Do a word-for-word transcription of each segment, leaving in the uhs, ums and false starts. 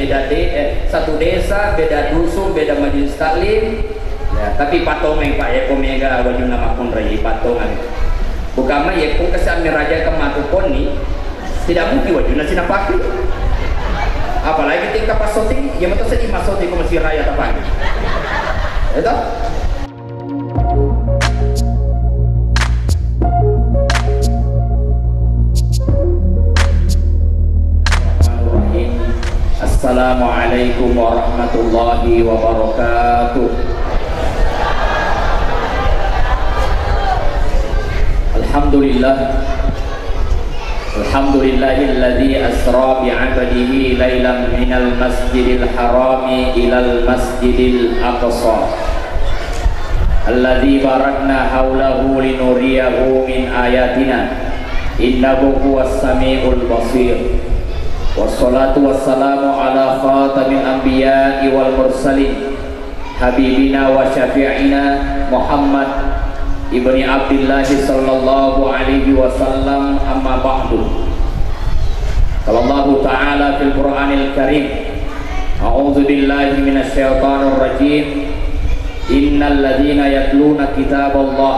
Beda de-, eh, satu desa, beda dusun, beda majelis taklim. Ya, tapi patongan, Pak, ya, ko mega wajunna makkunrai patongan. Bukan mah, ya, ko kesan meraja ke matu poni, tidak mungkin wajunna sinapakai. Apalagi tingkat pasoting, ya, betul sedih masoting ko masih raya tapang. Ya, toh? Assalamualaikum warahmatullahi wabarakatuh. Alhamdulillah. Alhamdulillahilladzi asra bi'abdihi lailan minal masjidil harami ilal masjidil aqsa. Alladzi barakna haulahu linuriyahu min ayatina. Innahu huwas samiul basir. Wassalatu wassalamu ala khatamil anbiya'i wal mursalin. Habibina wa syafi'ina Muhammad ibni Abdillah sallallahu alaihi wasallam, amma ba'du. Qala Allahu ta'ala fil Qur'anil Karim, a'udzu billahi minasy syaithanir rajim. Innal ladzina yatluna kitaballah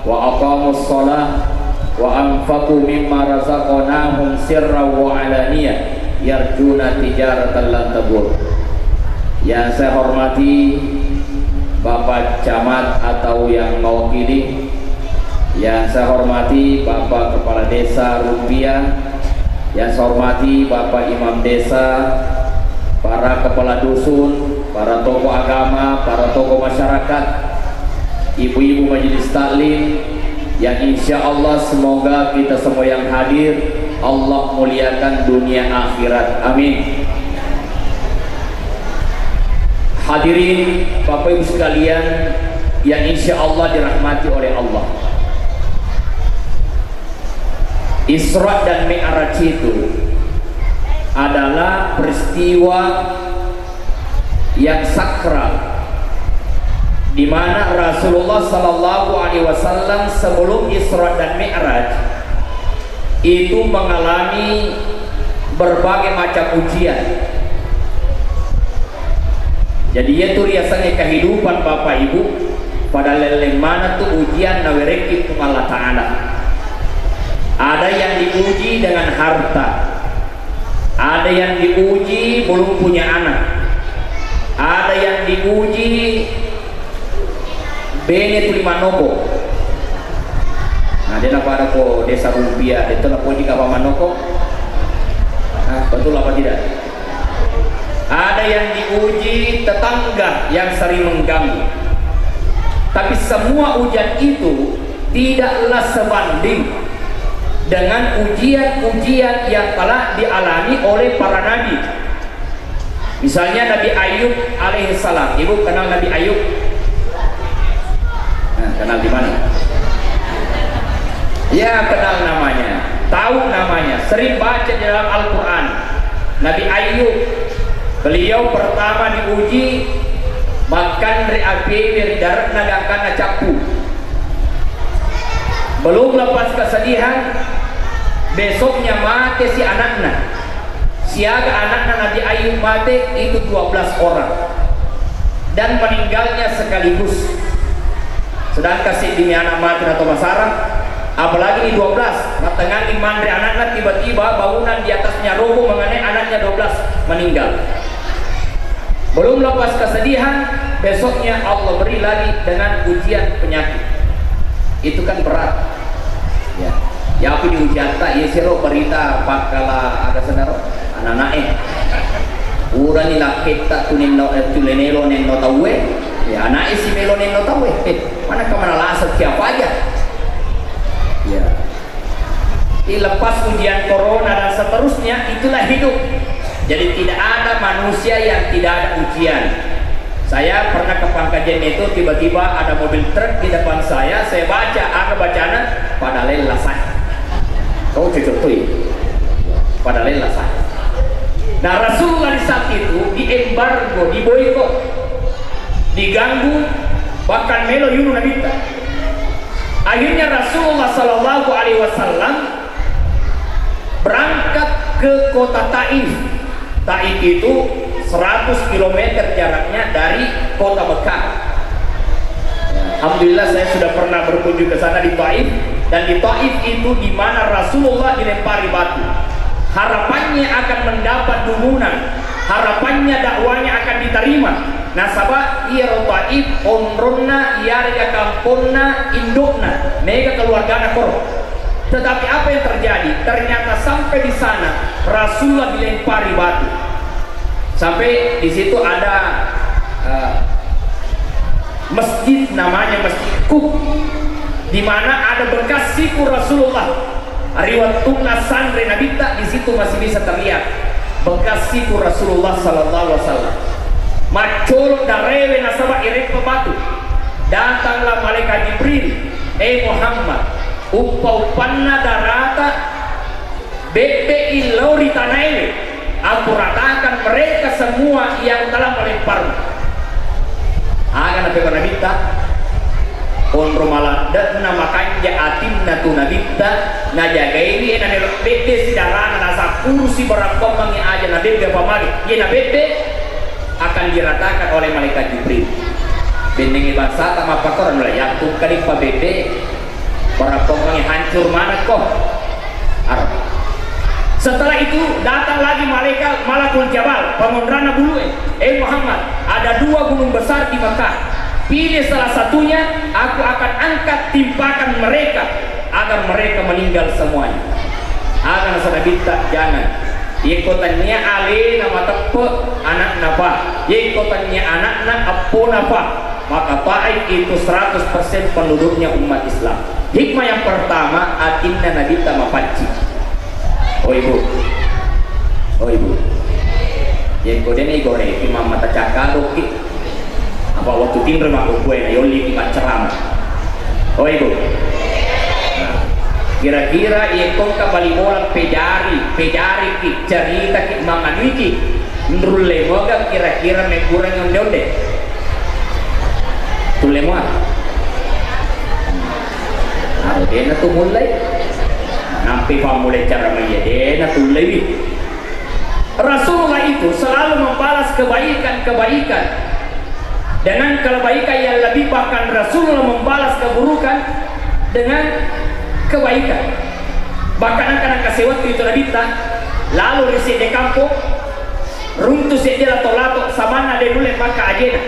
wa aqamus shalah wa anfaqu mimma razaqnahum sirran wa alaniyah yarjuna tijaratan lan tabur. Yang saya hormati Bapak Camat atau yang mewakili, yang saya hormati Bapak Kepala Desa Rumpia, yang saya hormati Bapak Imam Desa, para kepala dusun, para tokoh agama, para tokoh masyarakat, ibu-ibu majelis taklim, yang insya Allah semoga kita semua yang hadir Allah muliakan dunia akhirat. Amin. Hadirin Bapak Ibu sekalian yang insya Allah dirahmati oleh Allah. Isra dan Mi'raj itu adalah peristiwa yang sakral, di mana Rasulullah Sallallahu Alaihi Wasallam sebelum Isra dan Mi'raj itu mengalami berbagai macam ujian. Jadi, iya tu riasengnge kehidupan Bapak Ibu, pada lelleng mana tu ujian nawerekki Puang Allah Ta'ala. Ada yang diuji dengan harta, ada yang diuji belum punya anak, ada yang diuji bene tuli manoko. Nah, dia napa ada ko desa Rumpia, itu napoji kapa manoko. Nah, betul apa tidak? Ada yang diuji tetangga yang sering mengganggu. Tapi semua ujian itu tidaklah sebanding dengan ujian-ujian yang telah dialami oleh para nabi. Misalnya Nabi Ayub alaihissalam. Ibu kenal Nabi Ayub? Nah, kenal di mana? Ya, kenal namanya. Tahu namanya. Sering baca di dalam Al-Quran. Nabi Ayub, beliau pertama diuji makan ri api, ri daratna gangkanna cappu. Belum lepas kesedihan, besoknya mate si anakna. Siaga anakna Nabi Ayub mate itu dua belas orang. Dan meninggalnya sekaligus. Sedangkan si dini anak mate atau masara, apalagi ini dua belas, mattengangi manre anakna, tiba-tiba bangunan di atasnya roboh mengenai anaknya dua belas, meninggal. Belum lepas kesedihan, besoknya Allah beri lagi dengan ujian penyakit. Itu kan berat. Ya. Ya, aku diuji atta, iya siro berita pakkala aga senaro, ananae. Urani lakketta tu nenno, eh, tu lenelo nenno tauwe, ya, anae si melo nenno tauwe. Eh, mana kemana lasa siapa aja? Ya. Lepas ujian corona dan seterusnya, itulah hidup. Jadi tidak ada manusia yang tidak ada ujian. Saya pernah ke Pangkajen itu, tiba-tiba ada mobil truk di depan saya, saya baca, apa bacana? Pada lella saya. Kau cocok tuh ya? Pada lella saya. Nah, Rasulullah di saat itu diembargo, diboikot, diganggu, bahkan melo yunu Nabi. Akhirnya Rasulullah Shallallahu Alaihi Wasallam berangkat ke kota Taif. Taif itu seratus kilometer jaraknya dari kota Mekah. Alhamdulillah, saya sudah pernah berkunjung ke sana di Taif, dan di Taif itu di mana Rasulullah dilempari batu. Harapannya akan mendapat dukungan, harapannya dakwanya akan diterima. Nasaba iyaro Taif onronna, iyarega kamponna, indokna, mega keluargana koro. Tetapi apa yang terjadi? Ternyata sampai di sana Rasulullah dilempari batu. Sampai di situ ada, eh, masjid, namanya Masjid Kub, di mana ada bekas siku Rasulullah. Ri wettunna sanre Nabitta, di situ masih bisa terlihat bekas siku Rasulullah sallallahu alaihi wasallam. Maccolo darewe nasaba ireppa batu. Datanglah malaikat Jibril, "Eh Muhammad, uppa-uppanna darata bebbe'i lao ri tanaewe, aku ratakan mereka semua yang telah melemparmu." Aga napekko Nabitta? Onro maladde'na makanja atinna tu Nabitta, najagaiwi e namelo bebbe sidarana, nasappurusi barakkoammengngi aja nabebbe apa mage. Ye nabebbe akan diratakan oleh malaikat Jibril. Bennengngi bangsata mappakkoro, nula yakku kadippa bebbe. Barakkoammengngi hancur manekko. Arab. Setelah itu datang lagi malaikat Malakul Jabal, pangonranna bulue. "Eh Muhammad, ada dua gunung besar di Mekah. Pilih salah satunya, aku akan angkat timpakan mereka agar mereka meninggal semuanya." Aga naseng Nabitta, "Jangan. Yekko tennia alena mateppe, anakna pa. Yekko tennia anakna, eppona pa." Maka Taif itu seratus persen penduduknya umat Islam. Hikmah yang pertama, atinna Nabitta mapaccing. Oh ibu, oh ibu, yekko dena igoreki mammata cakka dokki. Apa waktu tinro makkukue na yolli ki maccerama. Oh ibu, kira-kira yekko engka bali bola pejari, pejari ki, cerita ki, manganuiki. Nrulle moga kira-kira mekkurangi onde-onde? Tulle mua? Aro dena tu mullei. Nampi pammulai cara maiya dena tullewi. Rasulullah itu selalu membalas kebaikan-kebaikan dengan kebaikan yang lebih, bahkan Rasulullah membalas keburukan dengan kebaikan. Bahkan engka nakkasewattu itu Nabitta, lalu ri sedde kampong, runtu sedde lato-lato, samanna de nulle makka ajena.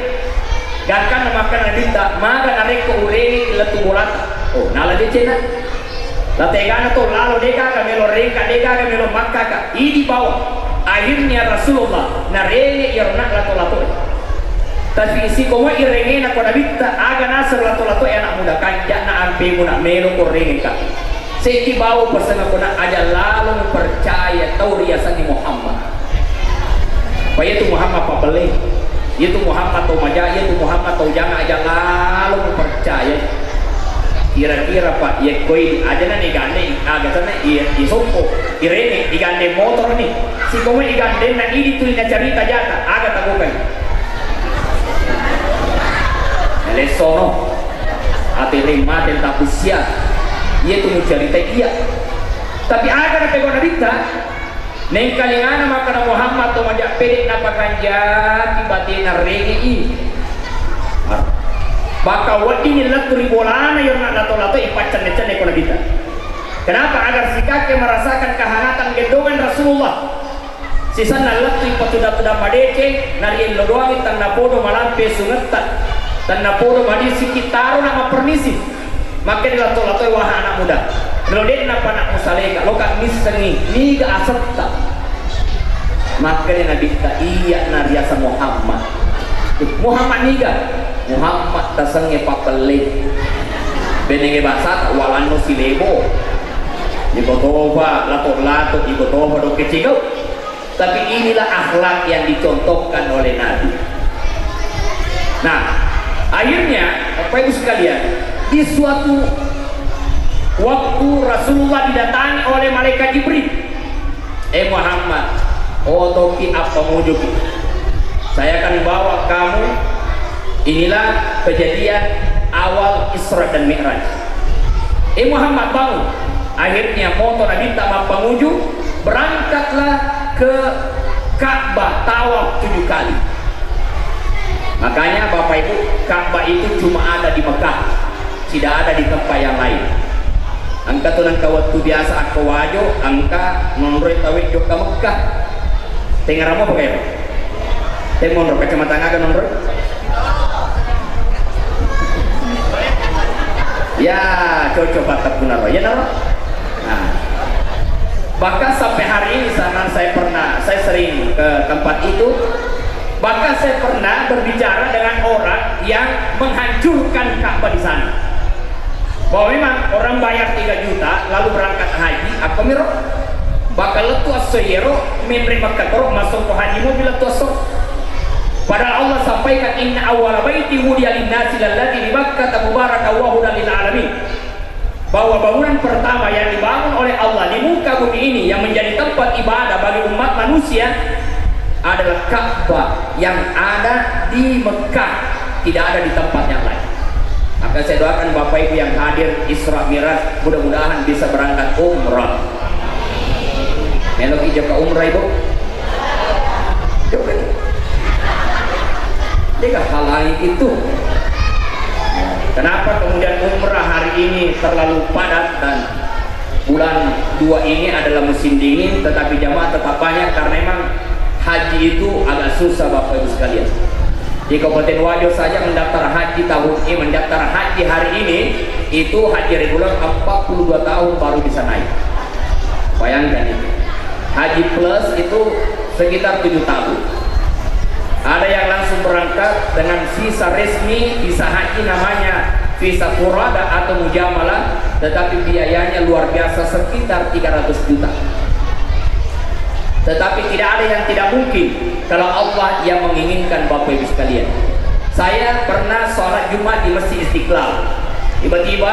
Gangkanna makkeda Nabitta, "Maga narekko urenge lettu bolata?" Oh, nala decena. Lategana to lalo, degaga melo rengka, degaga melo makkaka. Idi bawang. Akhirnya Rasulullah narenge iyaro nak lato-latoe. Tapi sikomo irengena ko Nabitta, aga naseng lato-latoe, "Anak muda, kanja'na ampemu nak melo ko rengeka." Seddi bawang pesengako nak, aja lalo mupercaya tau riasengnge Muhammad. Pa iyatu Muhammad pabbelle, iyatu Muhammad tau maja, iyatu Muhammad tau jama, aja lalo mupercaya. Kira-kira, Pak, iyakkoi aja na igande, aga sana iya, iya sompo, irene, igande motor ni. Sikomo igandenna idi tuli nacarita jata, aga tagokai. Lessono. Atereng mate tapusia. Iyatu mucarita iya. Tapi aga napegau Nabitta? Nengkalingana makkeda Muhammad to maja pede napakanjaki batena rengei. Maka weddinni lettu ri bolana iyaro nak lato-lato ipaccenne-cenne ko Nabitta. Kenapa? Agar si kakek merasakan kehangatan gendongan Rasulullah. Sisenna lettu ipatuda-tuda madeceng, nariello doangi tennapodo malampe sungetta, tennapodo madisiki taro na mappermisi. Makkeda lato-latoe, "Wahai anak muda, melo de'na pa nak musaleka, loka missengi niga asetta." Makkeda Nabitta, "Iya nariaseng Muhammad." "Muhammad niga?" "Muhammad tasengnge pappelle. Benenge bangsata walanno silebo. Iko tofa lato-lato, iko tofa dokke cigau." Tapi inilah akhlak yang dicontohkan oleh Nabi. Nah, akhirnya, Bapak Ibu sekalian, di suatu waktu Rasulullah didatangi oleh malaikat Jibril. "Eh Muhammad, otoki appamujuki. Saya akan bawa kamu." Inilah kejadian awal Isra dan Mi'raj. "Eh Muhammad, bangun." Akhirnya moto Nabitta mappanguju, berangkatlah ke, Ka'bah tawaf tujuh kali. Makanya Bapak Ibu, Ka'bah itu cuma ada di Mekah, tidak ada di tempat yang lain. Engka tu nengka wettu biasa akko Wajo, engka nonroi tauwe jokka Mekah. Tengaramo pakai apa? Temonro kacamata ngaga nonroi? Ya, cocok batak punaro. Ya, naro? Nah. Bahkan sampai hari ini sana saya pernah, saya sering ke tempat itu. Bahkan saya pernah berbicara dengan orang yang menghancurkan Ka'bah di sana. Bahwa memang orang bayar tiga juta lalu berangkat haji, apa miro? Bakal lettu esso yero, menre Makkah koro, masuk ke haji mobil lettu esso. Padahal Allah sampaikan, "Inna awwala baiti wudiya linnasi lalladzi bi Makkah mubaraka wa hudan lil alamin." Bahwa bangunan pertama yang dibangun oleh Allah di muka bumi ini yang menjadi tempat ibadah bagi umat manusia adalah Ka'bah yang ada di Mekah, tidak ada di tempat yang lain. Maka saya doakan Bapak Ibu yang hadir Isra Mi'raj, mudah-mudahan bisa berangkat umrah. Meloki jokka umrah, Ibu? Jokka. Dia gak halangi itu. Kenapa kemudian umrah hari ini terlalu padat dan bulan dua ini adalah musim dingin, tetapi jamaah tetap banyak karena emang haji itu agak susah, Bapak Ibu sekalian. Di Kabupaten Wajo saja mendaftar haji tahun ini, mendaftar haji hari ini itu haji reguler empat puluh dua tahun baru bisa naik. Bayangkan itu. Haji plus itu sekitar tujuh tahun. Ada yang langsung berangkat dengan visa resmi, visa haji namanya visa furada atau mujamalah, tetapi biayanya luar biasa, sekitar tiga ratus juta. Tetapi tidak ada yang tidak mungkin kalau Allah yang menginginkan, Bapak Ibu sekalian. Saya pernah sholat Jumat di Masjid Istiqlal. Tiba-tiba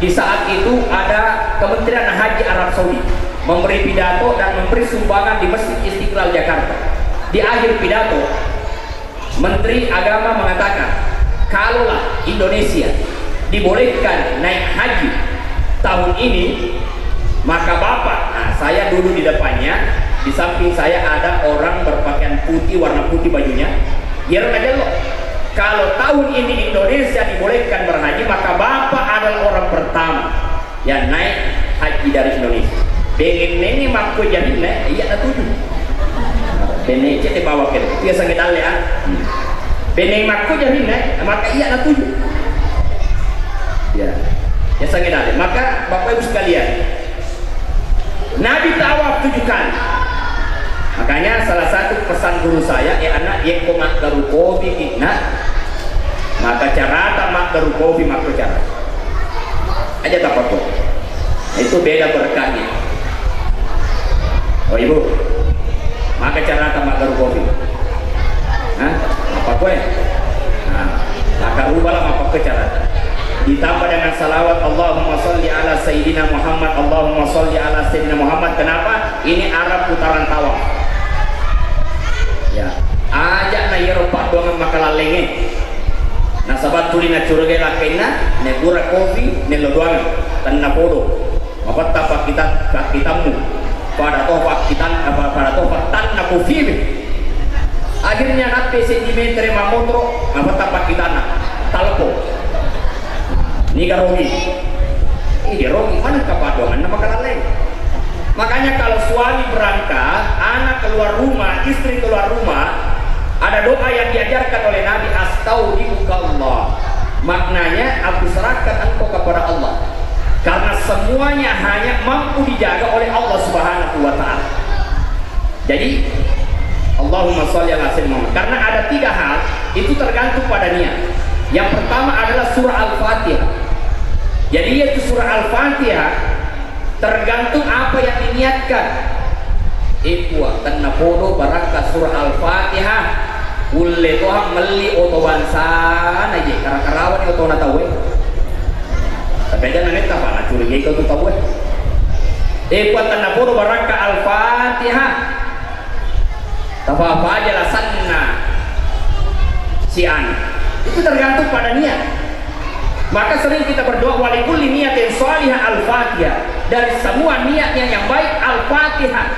di saat itu ada Kementerian Haji Arab Saudi memberi pidato dan memberi sumbangan di Masjid Istiqlal Jakarta. Di akhir pidato, Menteri Agama mengatakan, kalaulah Indonesia dibolehkan naik haji tahun ini, maka Bapak, nah, saya duduk di depannya, di samping saya ada orang berpakaian putih, warna putih bajunya, iyaro najello, kalau tahun ini Indonesia dibolehkan berhaji, maka Bapak adalah orang pertama yang naik haji dari Indonesia. Bengennengi makko jarinna, iya natuju. Benne cete bawa ke, iya sange dalle, ah. Hmm. Benne makko jarinna, maka iya natuju. Ya. Ya sange dalle. Maka Bapak Ibu sekalian, Nabi tawaf tujuh kali. Makanya salah satu pesan guru saya, eh anak, yekko maggaru kopi, nak, maka carata maggaru kopi, makko cara. Aja tapakko. Itu beda berkahnya. Oh, Ibu. Maka carata maggaru kopi. Hah? Apa kue? Nah, maka rubahlah apa kue carata. Ditambah dengan salawat, "Allahumma salli ala Sayyidina Muhammad, Allahumma salli ala Sayyidina Muhammad." Kenapa? Ini Arab putaran tawaf. Ya. Aja na yero paddoangeng makalallengnge. Nasaba tuli nacurigai lakkainna, ne pura kopi, ne lo doang, tenna podo. Mapetta pakkita-, pakkitammu. Pada to pakkitan-, apa, pada to pattanna kopi. Akhirnya nappe seddi metere mammotoro, mapetta pakkitanna. Talpo. Niga rogi. Ih, dia rogi. Mana kapadonganna makalallai? Makanya kalau suami berangkat, anak keluar rumah, istri keluar rumah, ada doa yang diajarkan oleh Nabi, "Astaudiukallah." Maknanya, "Aku serahkan engkau kepada Allah." Karena semuanya hanya mampu dijaga oleh Allah Subhanahu wa Ta'ala. Jadi, Allahumma sholli ala sayyidina Muhammad. Karena ada tiga hal, itu tergantung pada niat. Yang pertama adalah surah Al-Fatihah. Jadi, yaitu surah Al-Fatihah tergantung apa yang diniatkan. Eh, Puang, tenna podo barakka surah Al-Fatihah. Ulle toha melli oto bangsana je, kara-karawani otona tauwe. Tapi aja nanetta, Pak, nacurigai kau tu tauwe. Eh, Puang, tenna podo barakka Al-Fatihah. Tapa-apa aja lasanna si anu. Itu tergantung pada niat. Maka sering kita berdoa, "Walikulli niatin shalihah Al-Fatihah." Dari semua niatnya yang baik, Al-Fatihah.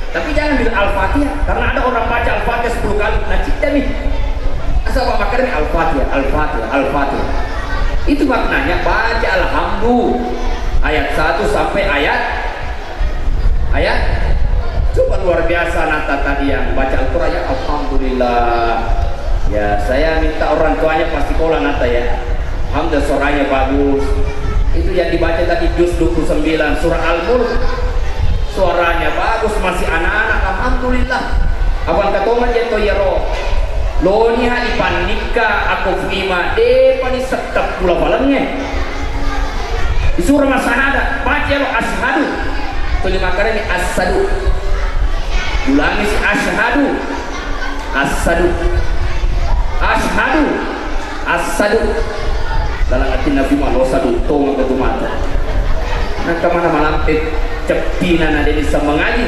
Tapi jangan bilang Al-Fatihah, karena ada orang baca Al-Fatihah sepuluh kali, nah, cita nih. Asal Bapak Makarim Al-Fatihah, Al-Fatihah, Al-Fatihah. Itu maknanya baca Alhamdu ayat satu sampai ayat, ayat. Coba luar biasa Nata tadi yang baca Al-Quran, ya, Alhamdulillah. Ya, saya minta orang tuanya pasti sekolah Nata, ya. Alhamdulillah, suaranya bagus. Itu yang dibaca tadi juz dua puluh sembilan surah Al-Mulk. Suaranya bagus, masih anak-anak, alhamdulillah. Abang katongan je to iyaro. Loniha ipannikka ako fuima, depa ni settep pula balengnge. Disuruh masyahada, baca lo asyhadu. Tuli makarani asyhadu. Ulangi si asyhadu. Asyhadu. Asyhadu. Asyhadu. Dalam hati Nabi mah lo sadu tong ke mata. Nah, kemana malampe ceppina na deni sama ngaji.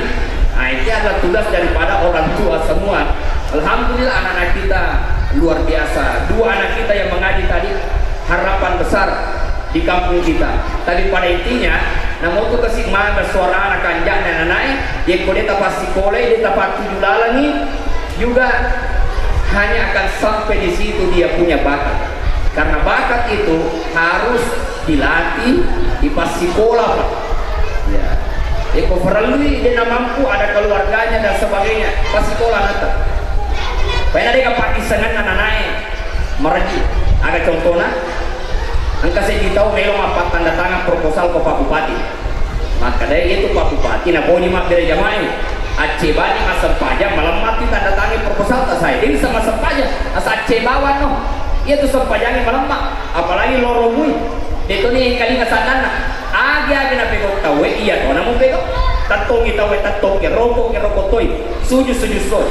Nah, ini adalah tugas daripada orang tua semua. Alhamdulillah, anak-anak kita luar biasa. Dua anak kita yang mengaji tadi, harapan besar di kampung kita. Tapi pada intinya, namotu kasi maga suarana kanja'na nanae, yekko de tapassikolai, de tapattuju lalengi, juga hanya akan sampai di situ dia punya bakat. Karena bakat itu harus dilatih, dipassikola, Pak. Ya. Yekko farellui de namampu, ada keluarganya dan sebagainya, passikola nata. Paina de kapakkisengenna nanae. Maragi, aga contona? Engka seddi tau melo mappattanda tangan proposal ko Pak Bupati. Makkeda, "Iya tu Pak Bupati, napoji mabbere jamae. Accebani massempajang, malemma tu tanda tangan proposal ta saya. Dia bisa massempajang, asa accebawanno. Iya tu sempajangi malemma, apalagi loromui. Detoni engkalinga sandanna." Agi-agi napegau tauwe, iya to namu pegau. Tattongi tauwe, tattongi, rokok, rokok toi. Sujud, sujud toi.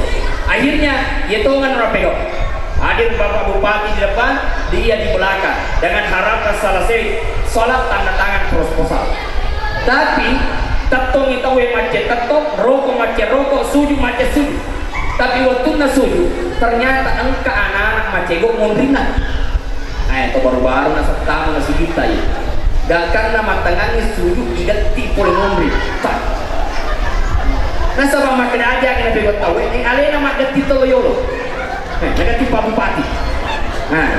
Akhirnya, iya tongan napegau. Hadir Bapak Bupati di depan, dia di belakang, dengan harapan selesai sholat tanda tangan proposal. Tapi, tettongi tauwe macce tettong, rokok macce rokok, sujud macce sujud. Tapi wettunna sujud, ternyata engka anak-anak macego monrinna. Eh, to baru-baru nasettama nasigitta iya. Gakkanna mattangangi sujud, idetti pole monri. Tak. Nasaba makkeda aja kena bebek tauwe, eh, alena maggetti to yolo. Eh, nagatti Pak Bupati. Nah,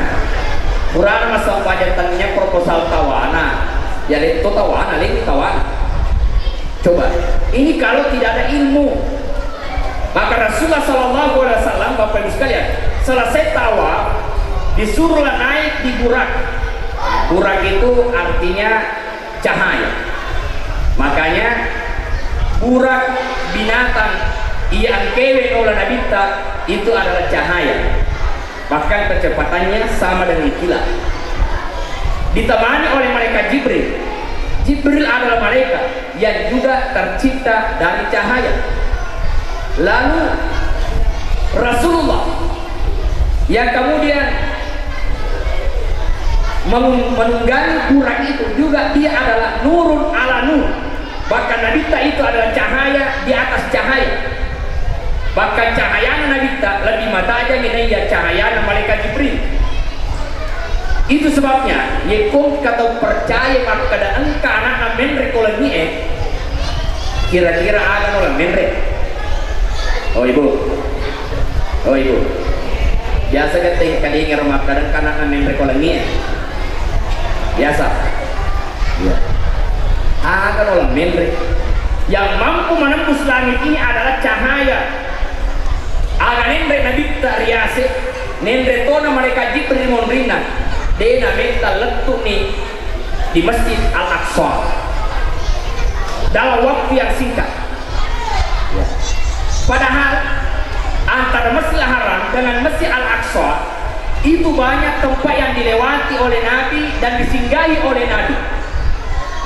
purana massempajang tennia proposal tawana. Ya, letto tawana, leni tawana. Coba, ini kalau tidak ada ilmu. Maka Rasulullah sallallahu alaihi wasallam, Bapak Ibu sekalian, selesai tawaf, disuruhlah naik di burak. Burak itu artinya cahaya. Makanya, burak binatang iya engkae naola Nabitta itu adalah cahaya. Bahkan kecepatannya sama dengan kilat. Ditemani oleh malaikat Jibril. Jibril adalah malaikat yang juga tercipta dari cahaya. Lalu Rasulullah yang kemudian menung-, menunggangi burak itu juga dia adalah nurun ala nur. Bahkan Nabitta itu adalah cahaya di atas cahaya. Bahkan cahayana Nabitta lebih matajang naiya cahayana malaikat Jibril. Itu sebabnya, yekko engka tau percaya makkeda engka anakna menre ko lengngi e, kira-kira aga naola menre? Oh, Ibu. Oh, Ibu. Biasa ga tengka dengero makkeda engka anakna menre ko lengngi e? Biasa. Iya. Aga naola menre. Yang mampu menembus langit ini adalah cahaya. Aga nenre Nabitta riase, nenre tona malaikat Jibril monrinna, de nametta lettu'ni di Masjid Al-Aqsa dalam waktu yang singkat. Ya. Padahal antara Masjid Al-Haram dengan Masjid Al-Aqsa itu banyak tempat yang dilewati oleh Nabi dan disinggahi oleh Nabi.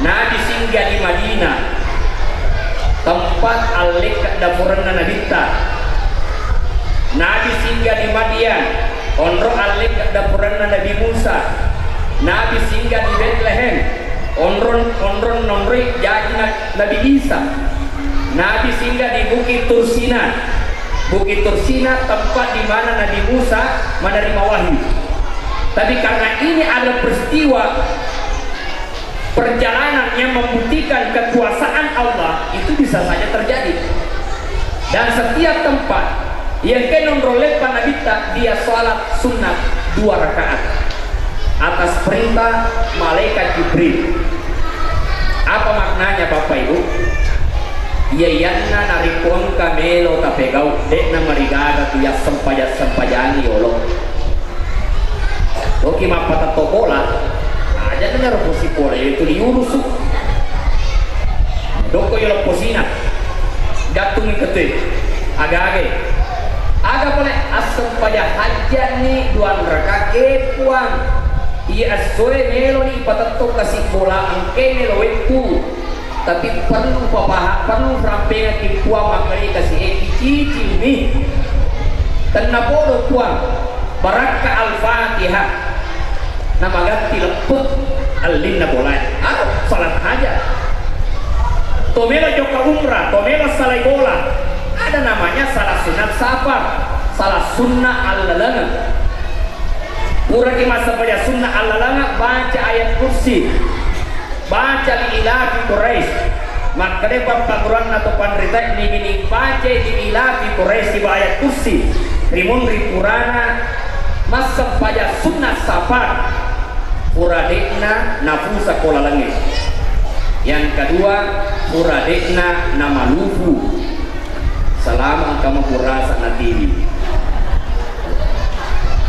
Nabi singgah di Madinah, tempat allekka dapurenna Nabitta. Nabi singgah di Madyan, onro allekka dapurenna Nabi Musa. Nabi singgah di Betlehem, onron, onron nonroi jaji na-, Nabi Isa. Nabi singgah di Bukit Tursina. Bukit Tursina tempat di mana Nabi Musa menerima wahyu. Tapi karena ini adalah peristiwa perjalanan yang membuktikan kekuasaan Allah, itu bisa saja terjadi. Dan setiap tempat yang kenong roleppa Nabitta, dia salat sunnah dua rakaat atas perintah malaikat Jibril. Apa maknanya, Bapak Ibu? Iya, iyanna narekko engka melo tapegau, de'na marigaga tu yassempajang-sempajangi yolo. Oke, mappatetto bola. Aja dengar posisi bola itu diurus. Doko yo posina. Gattung ikete. Aga-aga. Aga pole assempajang hajjat ni dua rakaat, eh, Puang. Iya essoe melo ni patetto kasi bola, engke melo wettu. Tapi perlu papaha-, perlu rampengaki Puang makkedai kasi, eh, cicing mi. Tennapodo Puang, barakka Al-Fatihah. Namagatti leppe ellinna bolae. Ah, salat haja. To melo jokka umrah, to melo salai bola. Ada namanya salat sunat safar, salat sunnah allalengeng. Puraki massempajang sunnah allalengeng, baca ayat kursi. Baca li ilafi Quraisy. Makkeda pappagguruanna to panrita, ni bini baca li ilafi Quraisy siba ayat kursi. Rimunri purana massempajang sunnah safar. Pura de'na napusa ko lalengnge. Yang kedua, pura de'na namalufu. Selama engka mapurasa natiwi.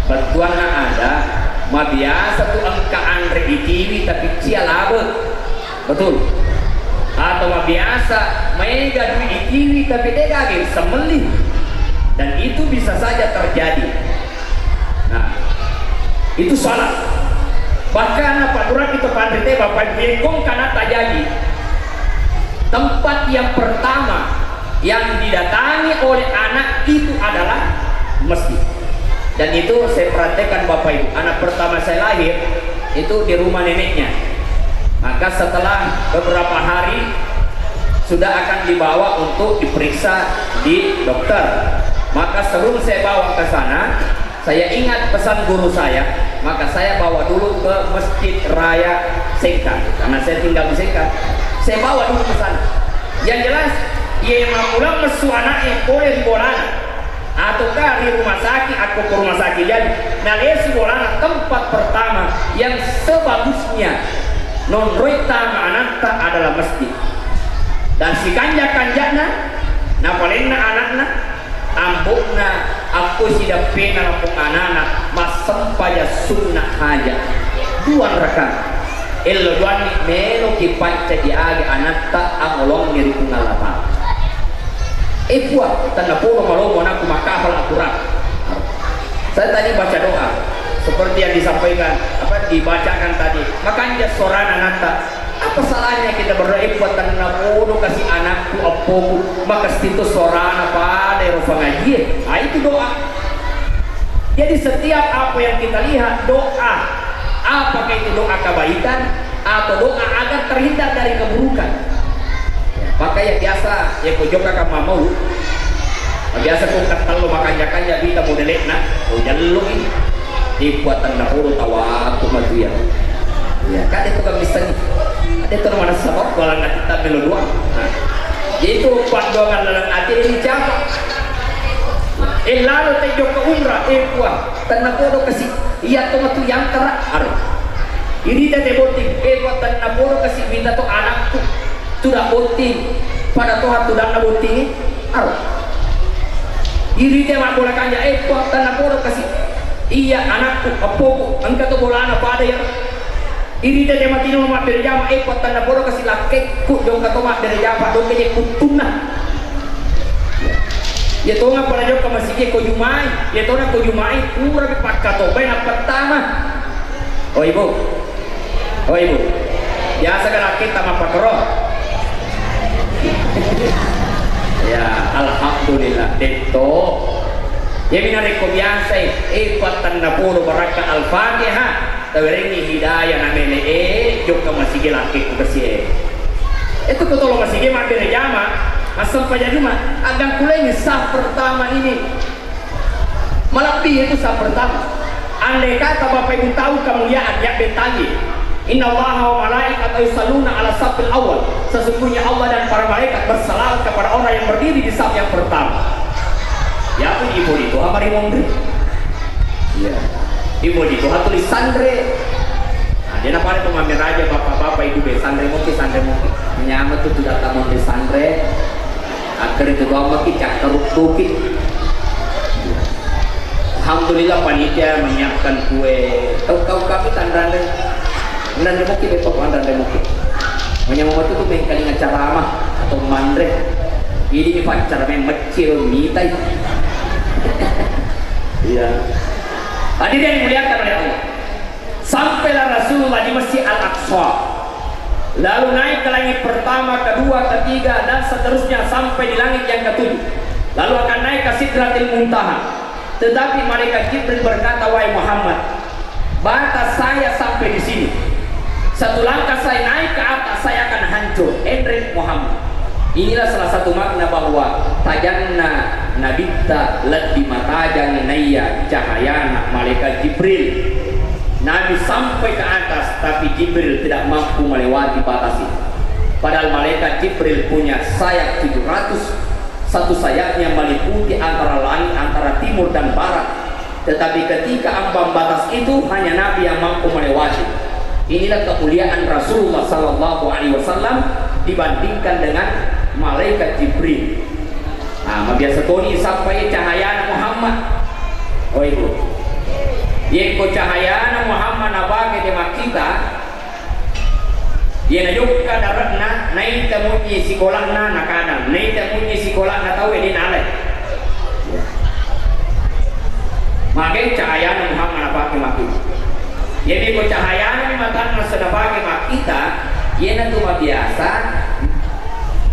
Bettuanna ada, mabiasa tu engka anre itiwi tapi cia labe. Betul. Atau mabiasa maega dui itiwi tapi de gaga semelli. Dan itu bisa saja terjadi. Nah, itu salah. Bahkan apa durang kita pandai, Bapak Ibu, engkong kana tajaji. Tempat yang pertama yang didatangi oleh anak itu adalah masjid. Dan itu saya praktekkan, Bapak Ibu. Anak pertama saya lahir itu di rumah neneknya. Maka setelah beberapa hari sudah akan dibawa untuk diperiksa di dokter. Maka sebelum saya bawa ke sana, saya ingat pesan guru saya, maka saya bawa dulu ke Masjid Raya Sengkang, karena saya tinggal di Sengkang. Saya bawa dulu ke sana. Yang jelas, iya mammula messu anaknya pole ri bolana, ataukah di rumah sakit, aku ke rumah sakit. Jadi, nalesu bolana tempat pertama yang sebagusnya nonroi tama anatta adalah masjid. Dan sikanja-kanjana, napalenna anakna, Ambo'na akko sidappena lapong anana massempajang sunnah haja dua rakaat. Ello doanni meloki pancaji aga anatta angolongngi ri Puang Allah Ta'ala. Eh Puang, tennapodo malomo anakku makkafal Al-Quran. Saya tadi baca doa seperti yang disampaikan, apa, dibacakan tadi. Makanja suarana anatta. Apa salahnya kita berdoa, "Eh, Puang, tennapodo kasi anakku, eppoku, makessing to suarana pada ero pangajie." Ah, itu doa. Jadi setiap apa yang kita lihat, doa. Apakah itu doa kebaikan atau doa agar terhindar dari keburukan? Maka ya biasa, ya ko jokka ka mamau. Biasa ko kattello makanja-kanja bita modelekna, ko jallo ini. Di kuatanna polo tawaku matu ya. Ya, kade to kami seni. Ade to mana sabab kalau nggak kita melo doang. Nah, itu pandoangan dalam hati ini siapa? Eh, lalo te jokka umrah, eh, Puang, tennapodo kasi, iya to matu yang tera, aro. Ini te botting, eh, Puang, tennapodo kasi, minta to anakku, tuda botting, pada toha tudanna botting, aro. Ini te mabbola kanja, eh, Puang, tennapodo kasi, iya anakku, eppoku, engka to bolana pada ya. Irita te matino mabbere jama, eh, pattanna poro kasi lakkekku, jokka to mabbere jama, dongka je kuttunna. Iya tona pada jokka masigi ko jumai, iya tona ko jumai, pura pi pakkatobai nappattama. Oh, Ibu. Oh, Ibu. Biasa ka lakketta mappakero. Ya, alhamdulillah, detto. Iya mi narekko biasa, eh, pattanna poro barakka Al-Fatihah. Tawerengngi hidayah na mele'e jokka masigi lakkekku kasi'e. Itu ko tolo masigi mabbere jama, massempajang juma, aggangkulengi saf pertama ini. Malebbi itu saf pertama. Andai kata Bapak Ibu tahu kemuliaan yang betali. Innallaha wa malaikatahu yusalluna ala saffil awwal. Sesungguhnya Allah dan para malaikat bersalawat kepada orang yang berdiri di saf yang pertama. Ya, aku ibu itu, amari mondri. Iya. Ibu itu, hatuli sanre. Nah, dia napare pemamir aja, bapak-bapak, ibu be, sanre moki, sanre moki. Menyama tu tidak tamu di sanre. Akkari tu bawang maki cakkaruttuki. Alhamdulillah, panitia menyiapkan kue. Kau, kau kami tanrande. Nande muki, beto nande muki. Menyama tu tu mengkalinga ceramah atau manre. Ini mi pacar memecil mitai. Iya. Hadirin yang dimuliakan oleh Allah. Sampailah Rasulullah di Masjid Al-Aqsa. Lalu naik ke langit pertama, kedua, ketiga, dan seterusnya sampai di langit yang ketujuh. Lalu akan naik ke Sidratil Muntaha. Tetapi malaikat Jibril berkata, "Wahai Muhammad, batas saya sampai di sini. Satu langkah saya naik ke atas, saya akan hancur." Enrek Muhammad. Inilah salah satu makna bahwa tajanna Nabitta lebbi matajang naiya cahayana malaikat Jibril. Nabi sampai ke atas, tapi Jibril tidak mampu melewati batas itu. Padahal malaikat Jibril punya sayap tujuh ratus, satu sayapnya meliputi antara langit, antara timur dan barat. Tetapi ketika ambang batas itu, hanya Nabi yang mampu melewati. Inilah kemuliaan Rasulullah sallallahu alaihi wasallam dibandingkan dengan malaikat Jibril. Nah, mabiasa toni sappai cahayana Muhammad. Oh, ibu. Yekko cahayana Muhammad napake te makkita, Iya najokka dare'na, naita munyi sikola'na, nakadang, naita munyi sikola'na tauwe, de' nalai. Magai cahayana Muhammad napake maki. Jadi ko cahayana matanna sedapake makkita, iyanatu mabiasa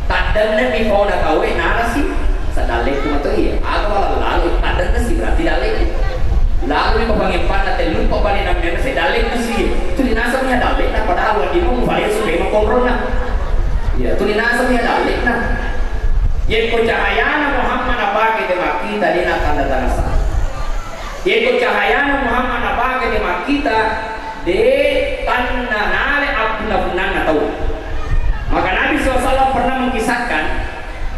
taddenna mi paona tauwe, nalasi. Sadallekku mato iya. Aga malalalo, taddenna si berarti dallekku. Lalu mi papangempanna tellu pabali nammenna si dallekku si. Tuli naseng iya dallekna padahal wedding mu palesu memang konronna. Iya, tuli naseng iya dallekna. Yekko cahayana Muhammad napake te makkita, de' na tanda-tanda sa. Yekko cahayana Muhammad napake te makkita, de' tanna nale appunna-punnanna tau. Maka Nabi sallallahu alaihi wasallam pernah mengkisahkan,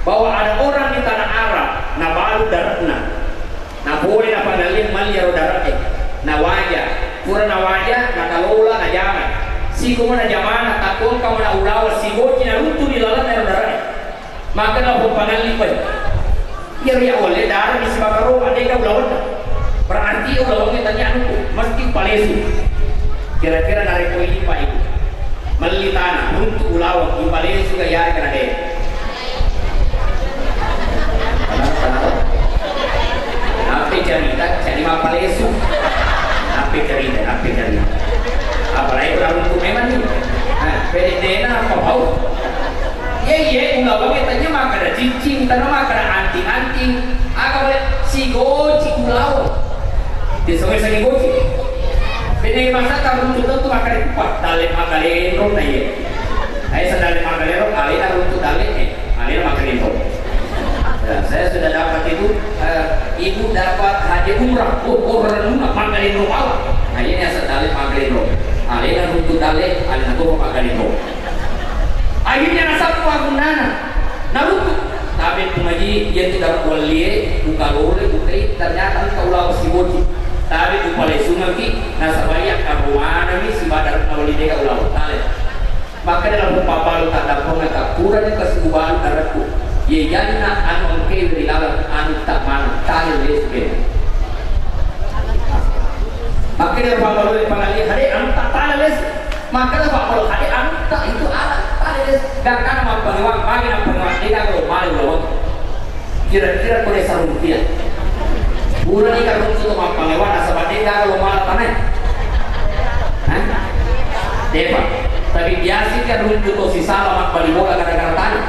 bahwa ada orang di tanah Arab, nabalu dare'na. Napole napangalli malli ero dare'e. Nawaja. Pura nawaja, nakalola, najama. Sikomo najamana, takko engka mana ulawa siboci naruntu ri lalenna ero dare'e. Maka napopangalli, "Weh, iya ri awale dare di sibakaro, de' ga ulawenna. Berarti ulawengnge tanya anu, mesti palesu." Kira-kira narekko ini, Pak Ibu. Melli tanah untuk ulaweng, ipalesu ga iya, kana de'? Nappi cerita, jadi mappalesu. Nappi cerita, nappi cerita. Apalagi kurang untuk memang nih. Nah, pede dena apa mau? Iya, iya, ulaweng tanya makkada cicing, tana makkada anting-anting. Aga boleh sigoci ulaweng. Biasa-biasa sigoci. Pede masa taruntu tentu makkada kupat, dalle makalero na iya. Ayo, sandale makalero, alena runtu dalle, eh, alena makalero. Ya, saya sudah dapat itu, eh, ibu dapat hadiah umrah, oh, oh, renungan makalero apa? Nah, ini asal dalle makalero. Alena runtu dalle, alena tuh makalero. Akhirnya nasappa punnana, naruntu. Tapi pengaji, iya tidak wallie, buka lore, bukai, ternyata engka ulaweng siboci. Tapi upalesungaki, nasabaya karumanami sibadar nawali deka ulaweng tale. Makkeda lapong pabbalu taddampengeng, tappurani tasibubalu darekku. Ye janna anu engkewe ri laleng anu tak maneng, tale lesu kene. Makkeda lapong pabbalu pangalia, hade anu tak tale lesu. Makkeda lapong pabbalu, hade anu tak itu ala tale lesu. Gangkana mappangewang, magi nappangewang, dega lo male ulaweng. Kira-kira ko desa rupiah. Purani karuntu to mappangewa nasaba de gaga lo mala tanai. Hah? Depa. Tapi biasa karuntu to sisala mappali bola gara-gara tanah.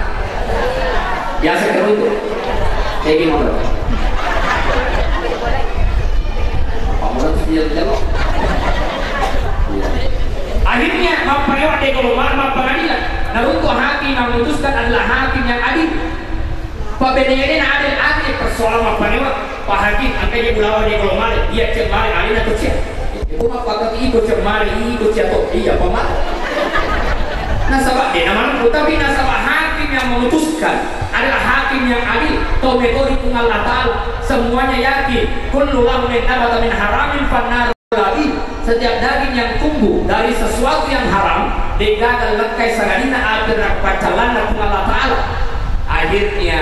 Biasa karuntu. Tegi motor. Apa motor sih jelo? Iya. Akhirnya mappangewa de gaga lo mala mappangadilan. Naruntu hakim memutuskan adalah hakim yang adil. Pabbeneanena adil-adil persoalan mappanewa, Pak Hakim, engka je ulaweng de gaga lo male, iya cek male alena tu cia. Ko mappakati iko cemmari, iko cia to, iya, pama. Nasaba de namampu, tapi nasaba hakim yang memutuskan adalah hakim yang adil. To metodi Puang Allah Ta'ala, semuanya yakin. Kullu lahmin nabata min haramin fannaru auladi. Setiap daging yang tumbuh dari sesuatu yang haram, degaga lekkai sangadinna api neraka paccallanna Puang Allah Ta'ala. Akhirnya,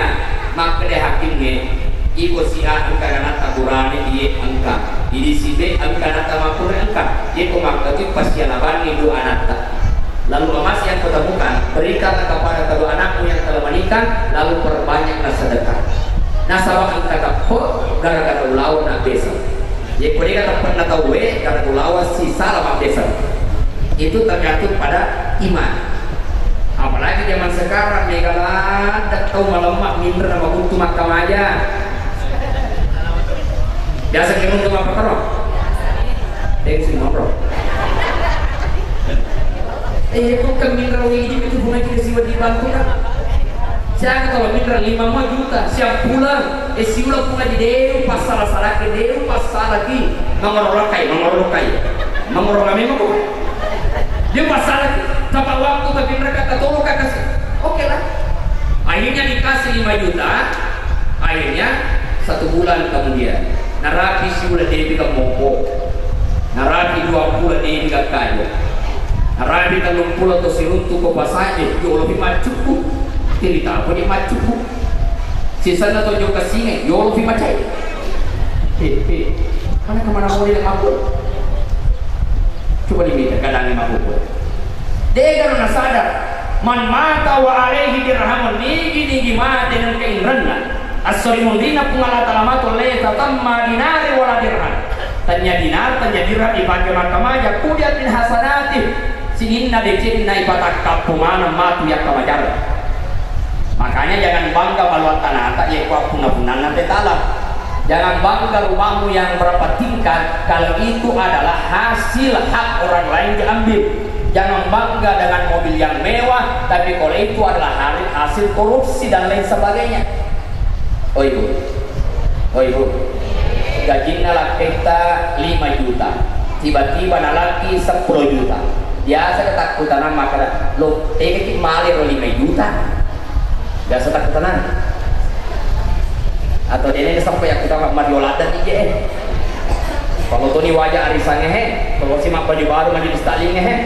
makkeda hakimnge, iko si A engka anatta burane, iye engka. Idi si B engka anatta makkunrai, engka. Yeko makkatui passialabanni dua anatta. Lalu emas yang kutemukan, berikanlah kepada kedua anakmu yang telah menikah, lalu perbanyaklah sedekah. Nasaba engka teppe gara-gara ulaweng nabbesa. Yeko dega teppenna tauwe, gara-gara ulaweng si sala mabbesa. Itu tergantung pada iman. Apalagi zaman sekarang, mega ladde tau malemma minreng namabuttu makkamaja. Biasa ki runtu mappakaro? Deng si monro. Eh, bukan minreng widi itu bunga kita siwa di bangku kan? Siapa kalau minreng lima juta, siap pulang. Eh, siula pula di deu, passala-salaki deu, passalaki. Mangoro lokai, mangoro lokai. Mangoro kami mako. Dia passalaki. Tapa waktu tapi mereka katolong kasih. Oke lah. Akhirnya dikasih lima juta. Akhirnya satu bulan kemudian, narapi siula debi ka mopo. Narapi dua puluh debi ka kayu. Narapi tellung puluh to siruntu ko pasaje, jolo pi maccuku. Cerita apa dia maccuku? Sisenna to jokka singe, yolo pi macai. Eh, eh, mana kemana mau dia mampu? Coba dimita, kadang mampu. Dega na sadar. Man mata wa alaihi dirhamun, nigi-nigi mate nengka inrenna. Assori munrina Puang Allah Ta'ala matu, laisa tamma dinari wala dirham. Tanya dinar, tanya dirham dipakai makkamaja, kudiat min hasanati. Sininna decenna ipatakkappo maneng matu yakka majarre. Makanya jangan bangga maluat tanata, yekko appunna-punnanna Puang Allah Ta'ala. Jangan bangga rumahmu yang berapa tingkat kalau itu adalah hasil hak orang lain diambil. Jangan bangga dengan mobil yang mewah, tapi kalau itu adalah hari- hasil korupsi dan lain sebagainya. Oh ibu, oh ibu, gajinna lakketta lima juta, tiba-tiba nalaki seppulo juta. Biasa ketakutan maka lo tegaki male ro lima juta. Biasa takkutanang. Atau dene sampai aku tamat Mario Ladan ni je. Kalau toni wajah arisannya he, kalau si mak baju baru majelis taklim he.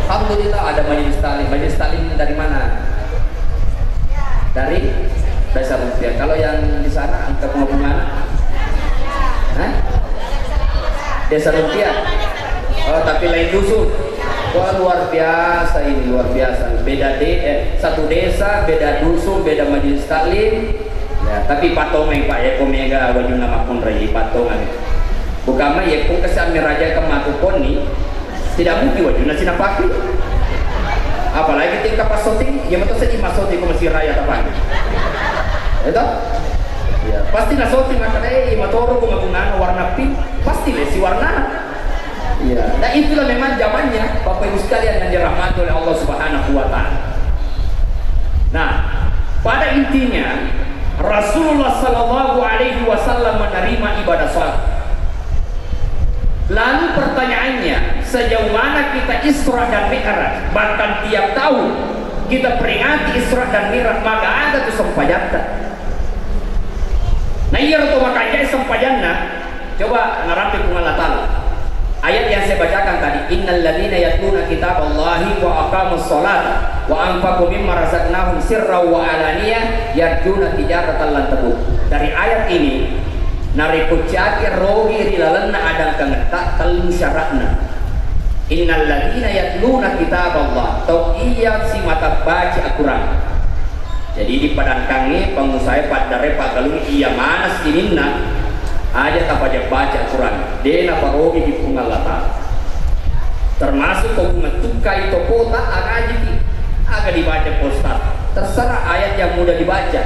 Alhamdulillah ada majelis taklim. Majelis taklim dari mana? Dari Desa Rupiah. Kalau yang di sana angka bunga-bunga? Hah? Desa Rupiah. Oh, tapi lain dusun. Wah, luar biasa ini, luar biasa. Beda de eh, satu desa, beda dusun, beda majelis taklim. Ya, tapi patongan, Pak, ya, ko mega wajunna makkunrai patongan. Bukan mah ya, ko kesan meraja ke matu koni, tidak mungkin wajunna sinapakai. Apalagi tingkat pas syuting, ya betul saja mas syuting ko masih raya tapang. Itu? Ya, pasti na syuting maka eh matoro bunga-bunga warna pink, pasti lesi warna. Iya, dan itulah memang zamannya, Bapak Ibu sekalian yang dirahmati oleh Allah Subhanahu wa Ta'ala. Nah, pada intinya, Rasulullah Sallallahu Alaihi Wasallam menerima ibadah salat. Lalu pertanyaannya, sejauh mana kita Isra dan Mi'raj? Bahkan tiap tahun kita peringati Isra dan Mi'raj, maka ada tuh sempajatta. Nah, iya, to makanya sempajanna. Coba narapi Puang Allah Ta'ala. Ayat yang saya bacakan tadi, "Innal ladzina yatluna kitaballahi wa aqamus sholata wa anfaqu mimma razaqnahum sirran wa alaniyah yarjuna tijaratan lan tabur." Dari ayat ini, narekko ciaki rogi ri lalenna adangkangetta, tellu syaratna. Innal ladzina yatluna kitaballah, tau iya simata baca Al-Quran. Jadi di padangkangnge, pengusaha, paddare, paggalung, iya maneng sininna, aja tapaja baca Al-Quran, de naparogi di Puang Allah Ta'ala. Termasuk ko bunga tukkai topota, aga ajiki, aga dibaca Pak Ustaz. Terserah ayat yang mudah dibaca.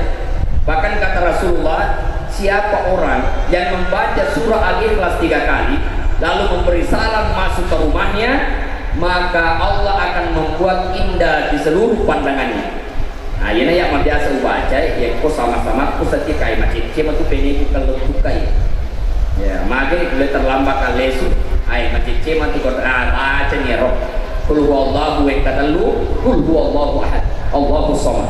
Bahkan kata Rasulullah, siapa orang yang membaca surah Al-Ikhlas tiga kali, lalu memberi salam masuk ke rumahnya, maka Allah akan membuat indah di seluruh pandangannya. Nah, iyana iya mabiasa ubaca, yakko sama-sama ku setia kai macecce matu peneku kellettukai. Ya, mage le terlambat kallesu. Ai, macecce matu kota, ah, baca ni ero. Qul huwallahu wekka tellu, qul huwallahu ahad, Allahu samad.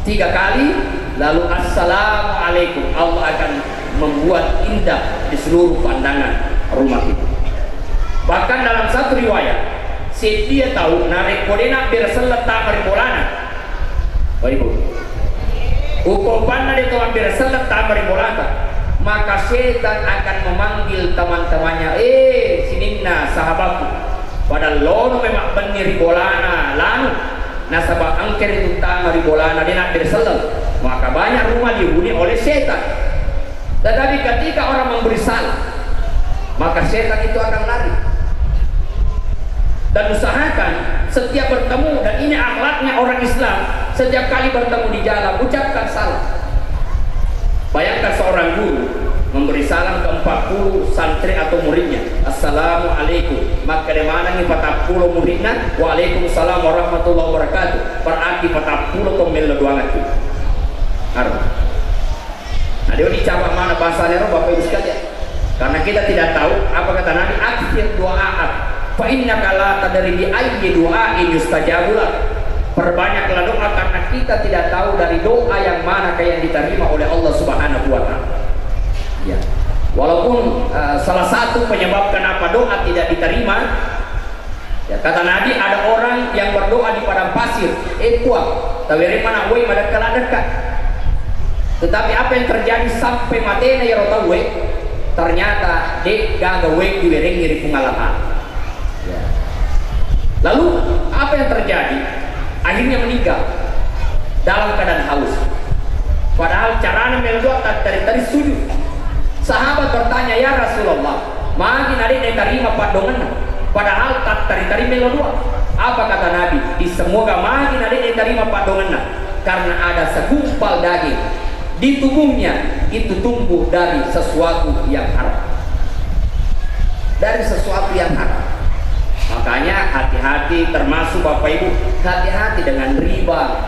Tiga kali, lalu assalamualaikum. Allah akan membuat indah di seluruh pandangan rumah kita. Bahkan dalam satu riwayat, sedia tahu narekko dena berselleng tama ri bolana, Bapak Ibu, upopanna de to ambil selleng tama ri bolata, maka setan akan memanggil teman-temannya, "Eh, sininna sahabatku, pada lono memang benni ri bolana lanu, nasaba engka ritu tama ri bolana de nabbere selleng." Maka banyak rumah dihuni oleh setan. Tetapi ketika orang memberi salam, maka setan itu akan lari. Dan usahakan setiap bertemu, dan ini akhlaknya orang Islam, setiap kali bertemu di jalan, ucapkan salam. Bayangkan seorang guru memberi salam ke empat puluh santri atau muridnya, "Assalamualaikum." Maka di mana nih patappulo muridnya, "Waalaikumsalam warahmatullahi wabarakatuh." Berarti patappulo to mello doang itu. Harus. Nah, dia dicabut mana bahasanya, Bapak Ibu sekalian? Karena kita tidak tahu apa kata Nabi, "Aktsir du'aak, fa innaka la tadri bi ayyi du'ain yustajabu lak." Perbanyaklah doa karena kita tidak tahu dari doa yang manakah yang diterima oleh Allah Subhanahu wa Ta'ala. Ya. Walaupun eh, salah satu penyebab kenapa doa tidak diterima, ya, kata Nabi, ada orang yang berdoa di padang pasir, "Eh, Puang, tawereng mana woi madekka-dekka." Tetapi apa yang terjadi sampai matena ya tau woi? Ternyata de gaga woi diwerengi ri Puang Allah Ta'ala. Ya. Lalu apa yang terjadi? Akhirnya meninggal dalam keadaan haus. Padahal carana mello doa tattari-tari sujud. Sahabat bertanya, "Ya Rasulullah, magi nade tarima paddongenna?" Padahal tattari-tari mello doa. Apa kata Nabi? Di semoga magi nade tarima paddongenna karena ada segumpal daging di tubuhnya itu tumbuh dari sesuatu yang haram. Dari sesuatu yang haram. Makanya hati-hati, termasuk Bapak Ibu, hati-hati dengan riba.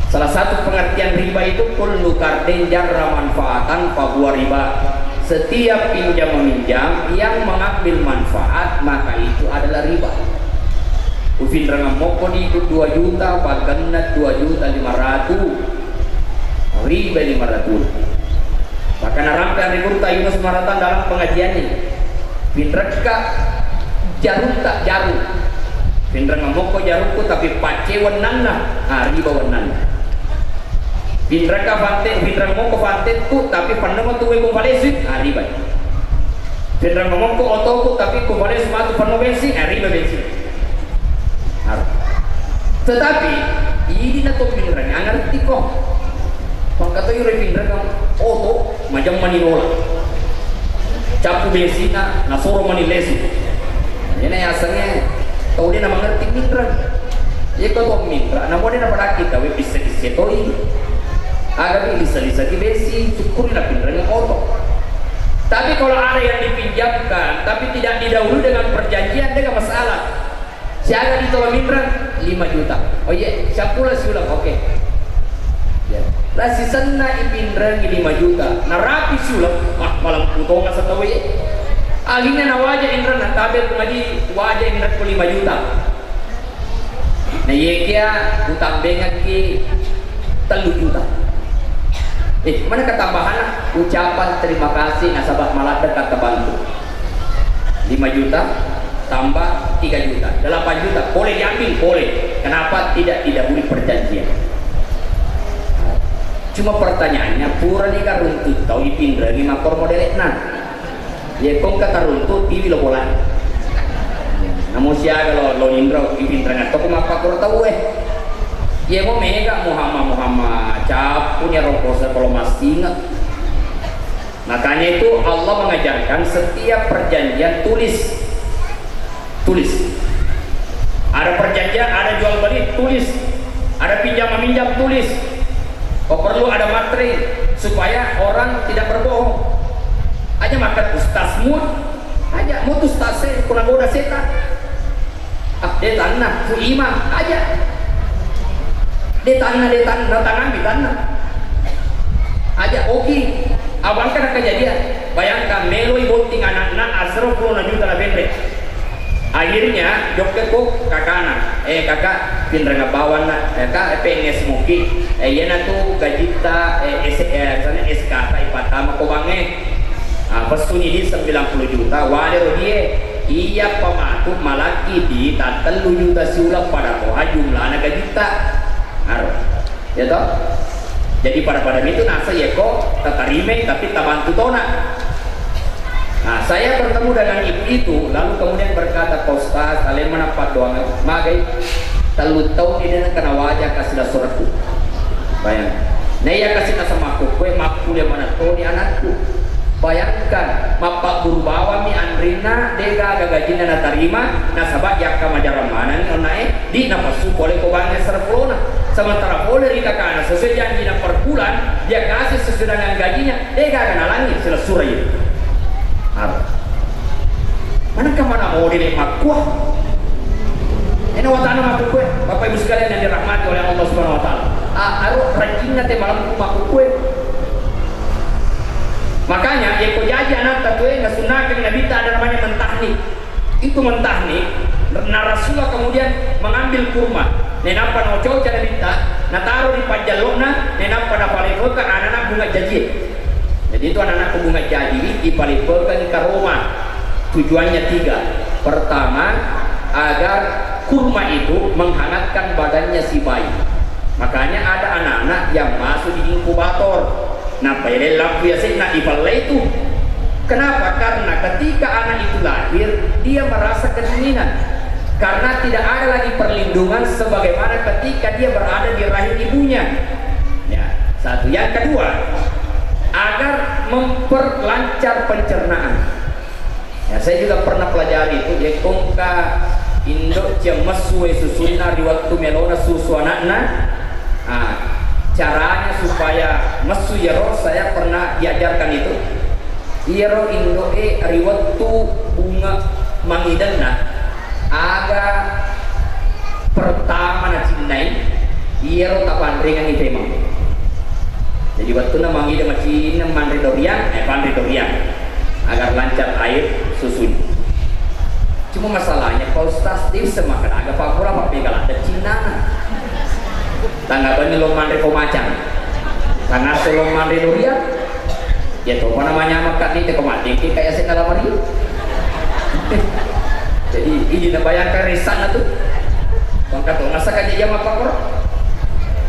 Salah satu pengertian riba itu kullu qardin jarra manfaatan fahuwa riba. Setiap pinjam meminjam yang mengambil manfaat, maka itu adalah riba. Ufinrengeng mokko di dua juta, pagenna dua juta lima ratus. Riba lima ratus. Maka narampe ri gurutta Yunus Maratan dalam pengajiannya. Pinrekka jarutta jaru. Pinreng mokko jarukku tapi pacce wennanna, ah, riba wennanna. Pinrekka fante, pinreng mokko fantetku tapi penno matu wekku palesui, ah, riba. Pinreng mokko otoku tapi ku palesu matu penno bensin, ah, riba bensin. Harus. Tetapi idi na to pinreng angerti ko. Maka to iro pinreng oto majang mani nola. Cappu besina nasoro mani lesu. Ena yasengnge tau de na mangerti minreng. Iya ko to minreng, namo de na padakki tawe pisse-pisse toi. Aga bi lisa-lisa ki besi, syukuri na pinreng oto. Tapi kalau ada yang dipinjamkan tapi tidak didahului dengan perjanjian, de ga masalah. Siaga ditolo minreng? Lima juta. Oh iya, siampula siuleng. Oke. Ya. La sisenna ipinrengi lima juta. Narapi siuleng, ah, malempu tonga satawe. Akhirnya nawaja inrenna, tabe ku maji waja inrekku lima juta. Nah, iyekia utambengekki tellu juta. Eh, mana ketambahanna? Ucapan terima kasih nasaba maladde ka tabantu. Lima juta tambah tiga juta, delapan juta. Boleh diambil? Boleh. Kenapa tidak didahului perjanjian? Cuma pertanyaannya, purani karuntu tau ipinrengi makkoro modele'na. Iya, ko engka taruntu, tiwi lo bola. Namo siaga lo, lo inro, ipinrengan toko mappakoro tau e. Iya, mo mega Muhammad, Muhammad, cappu ni ro kosa kalau massinga. Makanya itu Allah mengajarkan setiap perjanjian tulis. Tulis. Ada perjanjian, ada jual beli, tulis. Ada pinjam meminjam, tulis. Kalau perlu ada materi supaya orang tidak berbohong. Aja makan ustaz mut, aja mut ustaz saya kuna goda setan. Ah, de tanna, ku imam, aja. De tanna, de tanna, tanambi tanna. Aja oki, abangka na kejadian. Bayangkan, meloi botting anakna, asero puluh juta na benre. Akhirnya jokkeko kakana, eh, kaka, pinreng bawang na, eh, kak, eh, P N S muki, eh, iyana tu gajitta, eh, S, eh, misalnya S K ta ipattama ko bank e. Ah, pessuni di sembilan puluh juta, wale ro die, iya pamatu malaki di tattellu juta siuleng pada roha jumlana gajitta. Aro. Ya toh? Jadi pada-pada itu nasa ya kok tatarimai tapi tabantu tona. Nah, saya bertemu dengan ibu itu, lalu kemudian berkata, "Pak Ustaz, kalian mana Pak doang, magai tellu tahun ini kena wajah kasih suratku." Bayang. Nah, iya kasih sama aku, kue makku dia mana toni anakku. Bayangkan, mappagguru bawammi anrinna, de gaga gajinna natarima, nasaba yakka majarang manengngi onnae, di napassu pole ko bangnge serepulona. Sementara pole ri kakana sesuai janjina per bulan, dia kasih sesuai dengan gajinya, de gaga nalangi silessureng. Harus. Manengka mana mau diri makkua. Ini watana makkukue, Bapak Ibu sekalian yang dirahmati oleh Allah Subhanahu wa Ta'ala. Ah, aro rajinna te malam makkukue. Makanya, yekko jaji anakta tue, nasunnahkan Nabitta ada namanya mentahnik. Itu mentahnik, nah Rasulullah kemudian mengambil kurma. Nenappa naococa Nabitta, nataro di pajjallokna, nenappa napalefeka anak-anak bunga jajie. Jadi itu anak-anak bunga jaji, dipalefeka di karoma. Tujuannya tiga. Pertama, agar kurma itu menghangatkan badannya si bayi. Makanya ada anak-anak yang masuk di inkubator. Nappa yaleng lampu yasenna ipallai tu. Kenapa? Karena ketika anak itu lahir, dia merasa kedinginan. Karena tidak ada lagi perlindungan sebagaimana ketika dia berada di rahim ibunya. Ya, satu. Yang kedua, agar memperlancar pencernaan. Ya, saya juga pernah pelajari itu, ya, kongka indo cia messu wae susunna ri wettu melona susu anakna. Ah, caranya supaya messu yero, saya pernah diajarkan itu. Iyaro indo e ri wettu bunga mangidenna, aga pertama nacinnai, iyaro tapanrengengngi pemeng. Jadi, wettunna mangideng macinna manre doriang, eh, panre doriang agar lancar air susunya. Cuma masalahnya, Pak Ustaz, dia bisa makan aga pakura apa pegala ada cinnana. Tanggapannya lo manre ko macang. Tangasso lo manre doriang. Ya topa namanya makan ni teko mati kayak saya dalam hari. Jadi, ini bayangkan risana tuh. Bangka tuh masa kaja iya mappakoro.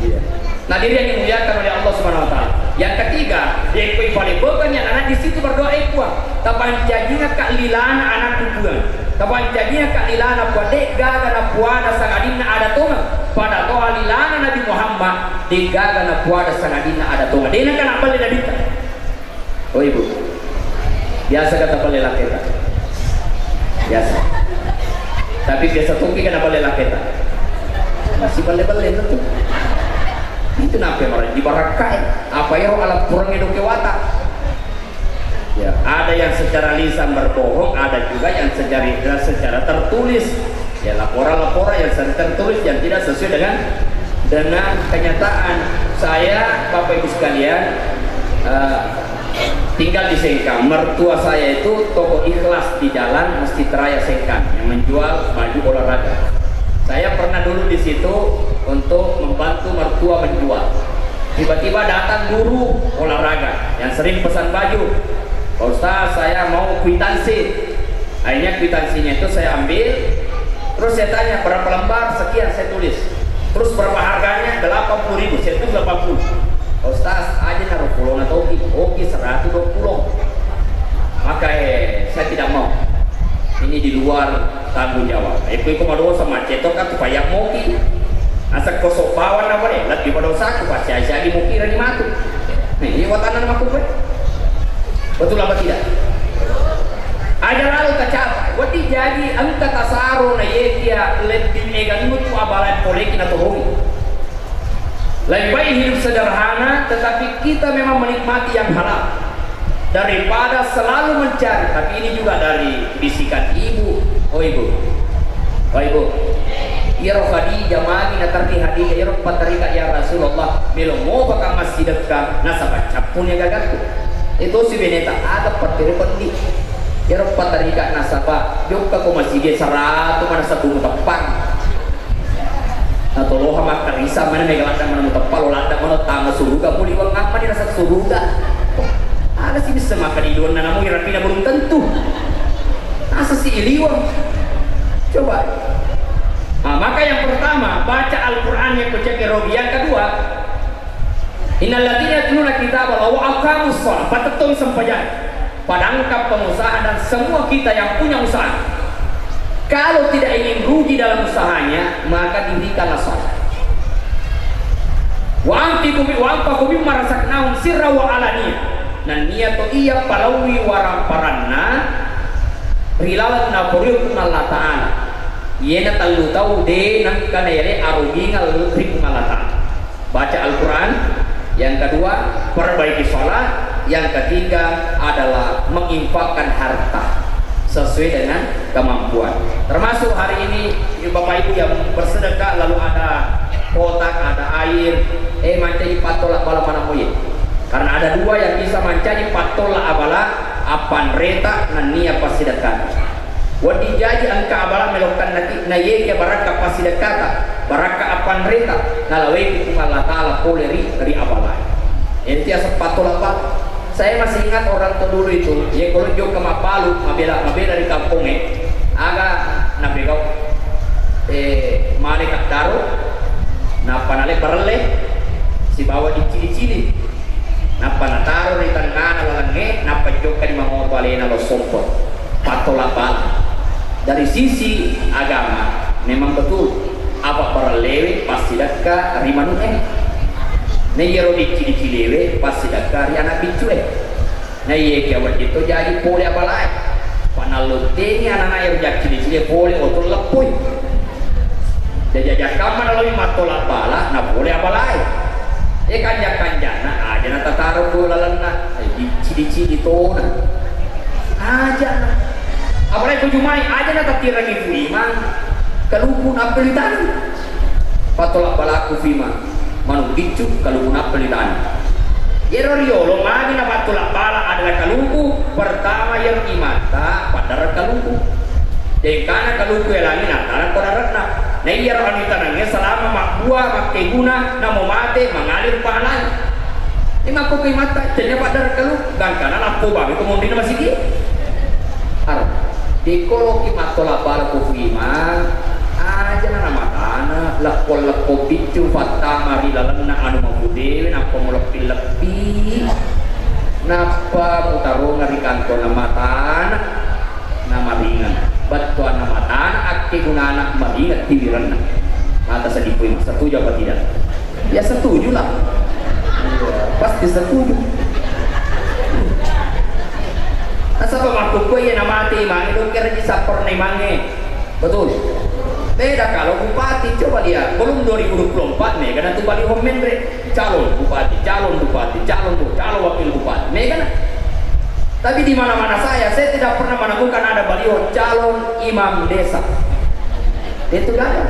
Iya. Nah, diri yang dimuliakan oleh Allah Subhanahu wa Ta'ala. Yang ketiga, dia ikut paling pokoknya anak di situ berdoa, "Eh, Puang, tapancajinga kak lilana anakku, Puang. Tapancajinga kak lilana, Puang. Dek gaga na puada sangadinna ada tonga. Pada toa lilana Nabi Muhammad, dek gaga na puada sangadinna ada tonga." Dena kana paling Nabi. Oh, Ibu. Biasa kata bale laketa. Biasa. Tapi biasa toki kena bale laketa. Masih bale-bale itu. Itu nape marah di barakai. Apa ya, ala kurang edo kewata. Ya, ada yang secara lisan berbohong, ada juga yang secara, secara tertulis. Ya, laporan-laporan yang sering tertulis yang tidak sesuai dengan, dengan kenyataan. Saya, Bapak Ibu sekalian, eh, tinggal di Sengkang. Mertua saya itu toko ikhlas di jalan Masjid Raya Sengkang yang menjual baju olahraga. Saya pernah dulu di situ untuk membantu mertua menjual. Tiba-tiba datang guru olahraga yang sering pesan baju. "Pak Ustaz, saya mau kwitansi." Akhirnya kwitansinya itu saya ambil, terus saya tanya, "Berapa lembar?" "Sekian," saya tulis. "Terus berapa harganya?" "Delapan puluh ribu." Saya tulis delapan puluh. "Ustaz, aja naruh pulona toki, oke, seratus dua puluh." Maka, eh, saya tidak mau. Ini di luar tanggung jawab. Eh, kui komadosa macet kan supaya moki. Asa kosok bawang apa deh? Lebih pada usaha aku pasti aja di moki rani matu. Nih, ini watanan aku, eh. Betul apa tidak? Aja lalu tercapai. Wati jadi engka tasaro na yekia lebih egan mutu abalai poleki na tohongi. Lebih baik hidup sederhana, tetapi kita memang menikmati yang halal daripada selalu mencari. Tapi ini juga dari bisikan ibu. Oh, ibu. Oh, ibu. Iyaro Khadijah magi naterri Khadijah, iyaro patarika, "Ya Rasulullah, melo mopa ka massidekka nasaba cappuni gagaku." Itu si beneta ada pattere pendi. Iyaro patarika nasaba Pak, jokka ko masigi saratu mana sebbu muteppang. Natoloha makkarisa mana mega ladda mana muteppang, lo ladda mana tama suruga, muli wang apa ni rasa suruga. Ada sih bisa makan iduan nanamu irapina belum tentu. Asa si iliwang. Coba. Nah, maka yang pertama, baca Al-Quran yang kecek rogi. Yang kedua, innalladzina yatluna kitaballah wa aqamus shalah, patettong sempajang, padangkap pengusaha dan semua kita yang punya usaha. Kalau tidak ingin rugi dalam usahanya, maka dirikanlah salat. Wa anfiqu mi-, wa anfaqu mimma razaqnahum sirra wa alaniyah. Nennia to iya palaui waramparanna ri laleng naporiu Puang Allah Ta'ala. Iyena tellu tau de nengka naere arugingeng ri Puang Allah Ta'ala. Baca Al-Quran. Yang kedua, perbaiki sholat. Yang ketiga adalah menginfakkan harta sesuai dengan kemampuan. Termasuk hari ini, Bapak Ibu yang bersedekah, lalu ada kotak, ada air, eh, mancaji pattolak bala mana muye. Karena ada dua yang bisa mancaji pattolak abala, appanreta nennia passidekah. Wedding jaji engka abala melokkan nati, na yeke barakka passidekkata, barakka appanreta, nalaweki Puang Allah Ta'ala pole ri, ri abala. Enti aseng pattolak bala. Saya masih ingat orang tua dulu itu, ye kalau jokka mabbalu, mabela, mabela ri kampongnge, aga napegau, eh, male kaddaro, nappa nale barelle, sibawa dicili-cili. Nappa nataro ri tengngana lalengnge, nappa jokka di mangoto alena lo sompo. Pattolak bala. Dari sisi agama memang betul, apa barellewe passidekka ri manu'e. Na iyaro dicili-ciliwe passidekka ri anak biccue. Na iye kia wedding to jaji pole abalae. Panallottengi anana ero jaccili-cili pole otong leppoi. Jaji ajakkamma naloi mattola bala na pole abalae. E kanja-kanjana aja na tataro ko lalenna, e, dicili-cili tona. Aja na. Apalagi ko jumai aja na tatirangi Fu Imang. Kaluku nappeli taneng. Pattola balaku Fu Imang. Manuk biccu, kaluku nappa litani. Iyaro riolo magi napattula bala adalah kaluku, pertama iyaro imatta paddareng kaluku. Dengkana kaluku yalangi natareng ko dare'na. Na iyaro anu itanengnge selama mabbua, makkeguna, namo mate, mangalir pahalai. Imakko imatta, tennia paddareng kaluku, gangkana lappo babi ko mondina masigi. Ar, dikoloki mattola bala ko Fu Imang, aja na namatana, leppo-leppo biccu fattama ri lalenna anu mapudewe, nappa muleppi-leppi, nappa mutarongeng ri kantona matana, namaringeng. Bettuanna matana, akkegunana maringeng tiwirenna. Mata seddi Fu Imang, setuju apa tidak? Ya setuju lah. Pasti setuju. Nasaba makkukku iya namate imangnge, dokkereji sapporna imangnge. Betul. Beda kalau bupati, coba lihat, belum dua ribu dua puluh empat mega na tu baliho menre. Calon bupati, calon bupati, calon bu-, calon wakil bupati. Mega na. Tapi di mana-mana saya, saya tidak pernah menemukan ada baliho calon imam desa. Itu kan?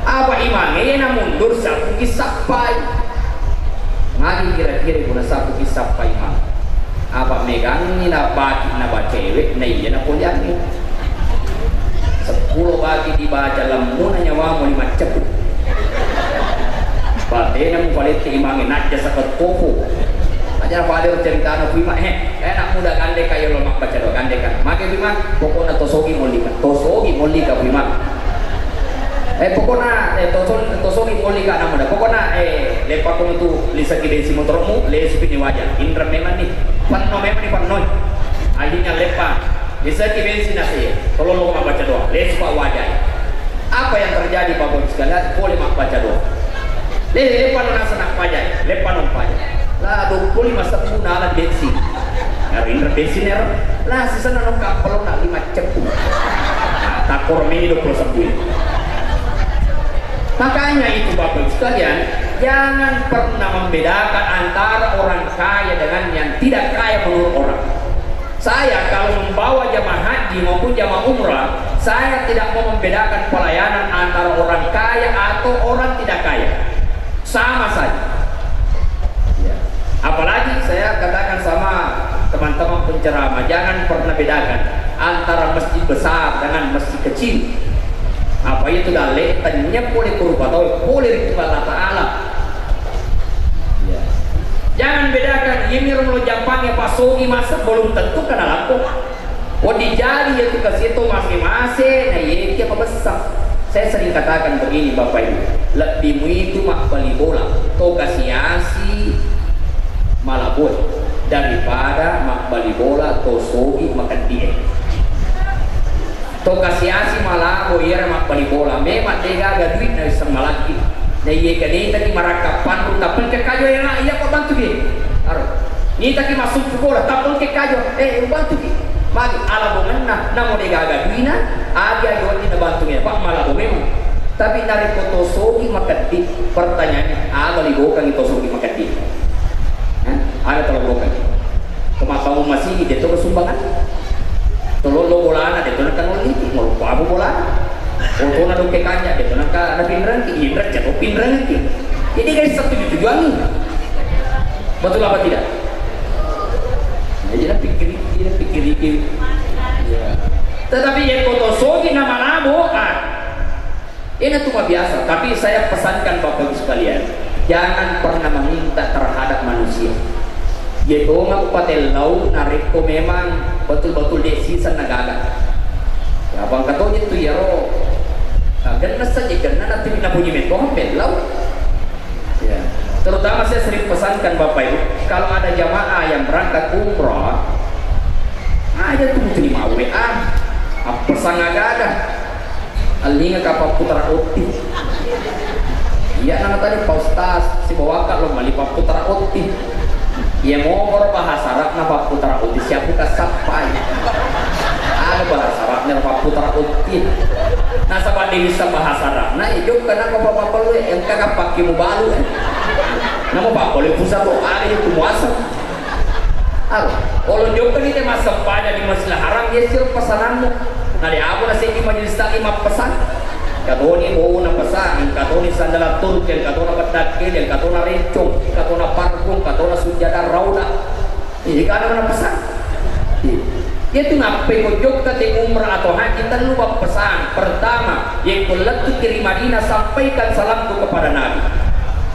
Apa imangnge iya na mundur sappuki sappai. Magi kira-kira guna sappuki sappai imang. Apa megangngi na baki na bacewe, na iya na poliangngi. Seppulo baki dibaca lemmuna nyawamu lima ceppu. Batena mupalette imangnge najja sakettopo. Aja pada ceritana Fu Imang, eh, eh, anak muda gandeka yolo mabbaca doa gandeka. Mage Fu Imang, pokokna tosogi mollika. Tosogi mollika Fu Imang. Eh, pokokna, eh, toso-, tosogi mollika anak muda. Pokokna, eh, leppako metu lisaki bensin motormu, lesupi ni waja. Indra memang ni, penno memang ni penno. Akhirnya leppa. Lisaki bensin nasi, tolong lo mabbaca doa. Lesupa waja. Apa yang terjadi, Bapak Ibu sekalian? Pole mabbaca doa. Le, le, leppa nona sana pajai, leppa non pajai. La, dua puluh lima sebbu nala bensin. Ero inra bensin ero. La, sisana non kampelo na lima ceppu. Nah, takor mini dua puluh sebbu. Makanya itu, Bapak Ibu sekalian, jangan pernah membedakan antara orang kaya dengan yang tidak kaya menurut orang. Saya kalau membawa jamaah haji maupun jamaah umrah, saya tidak mau membedakan pelayanan antara orang kaya atau orang tidak kaya. Sama saja. Ya. Apalagi saya katakan sama teman-teman penceramah, jangan pernah bedakan antara masjid besar dengan masjid kecil. Apa itu dalle tennya pole ko rupa tau, pole ri Puang Allah Ta'ala. Ya. Jangan bedakan, iya miro lo jampangnge Pak Sogi masuk, belum tentu kena lampu. Wedding jadi iya tu kasi to mase-mase, na iya kia mabessa. Saya sering katakan begini, Bapak Ibu, lebbi muitu mabbali bola to kasi-asi malabue daripada mabbali bola to Sogi makeddi e. To kasi-asi malabo iyaro mabbali bola, memang degaga duitna wisseng malaki. Na iya kenitaki marakka panru, tappa engka kajo iya, iya ko bantuki. Aro. Nitaki massumpu bola, tappa engka kajo, eh, bantuki. Magi alabongenna, namo degaga duina, agi ayo wedding nabantu iya, Pak, malabo memang. Tapi narekko to Sogi makeddi, pertanyaannya, aga libokangi to Sogi makeddi? Hah? Aga to libokangi? Ko mabbangung masigi, de to sumbangan. Tololo bolana, de to nengka nollitu, moloppamu bolana. Otona dokke kanja, de to nengka napinrengki, inreng jaro pinrengki. Jadi guys, satu tujuangi. Betul apa tidak? Jadi na pikiri, na pikiri. Ya. Tetapi ya koto Sogi na malabo, ah. Ini cuma biasa, tapi saya pesankan Bapak Ibu sekalian, jangan pernah meminta terhadap manusia. Iya tongeng patellau narekko memang betul-betul de season na gaga. Ya, bangka to tu iyaro. Nah, genna saja, genna nanti napuji metto pellau. Ya. Terutama saya sering pesankan Bapak Ibu, kalau ada jamaah yang berangkat umrah, aja tuh terima W A, apa sang aga-aga. Allinga ka papputara otti. Iya nama tadi Pak Ustaz, sibawaka lo mali papputara otti. Iya mogoro bahasa Arabna papputara otti, siapa ka sappai. Ada bahasa Arabna papputara otti. Nasaba de bisa bahasa Arabna, iya jokka nako bapak-bapak lu, engka ka pakki mubalu, eh. Namo bapak lu pusat lo, ada itu muasa. Aro, olo jokkani te massempajang di Masjidil Haram, yessiro pesananmu. Na de apa na seddi majelis taklim mappesan. Katoni bau na pesan, katoni sandala Turki, katona beddakkele, katona rencong, katona parfum, katona sujada rauda. Iya, kada na pesan. Iya. Iya tu nappai ko jokka te umrah atau haji, tellu bappesan. Pertama, yekko lettuki ri Madinah, sampaikan salamku kepada Nabi.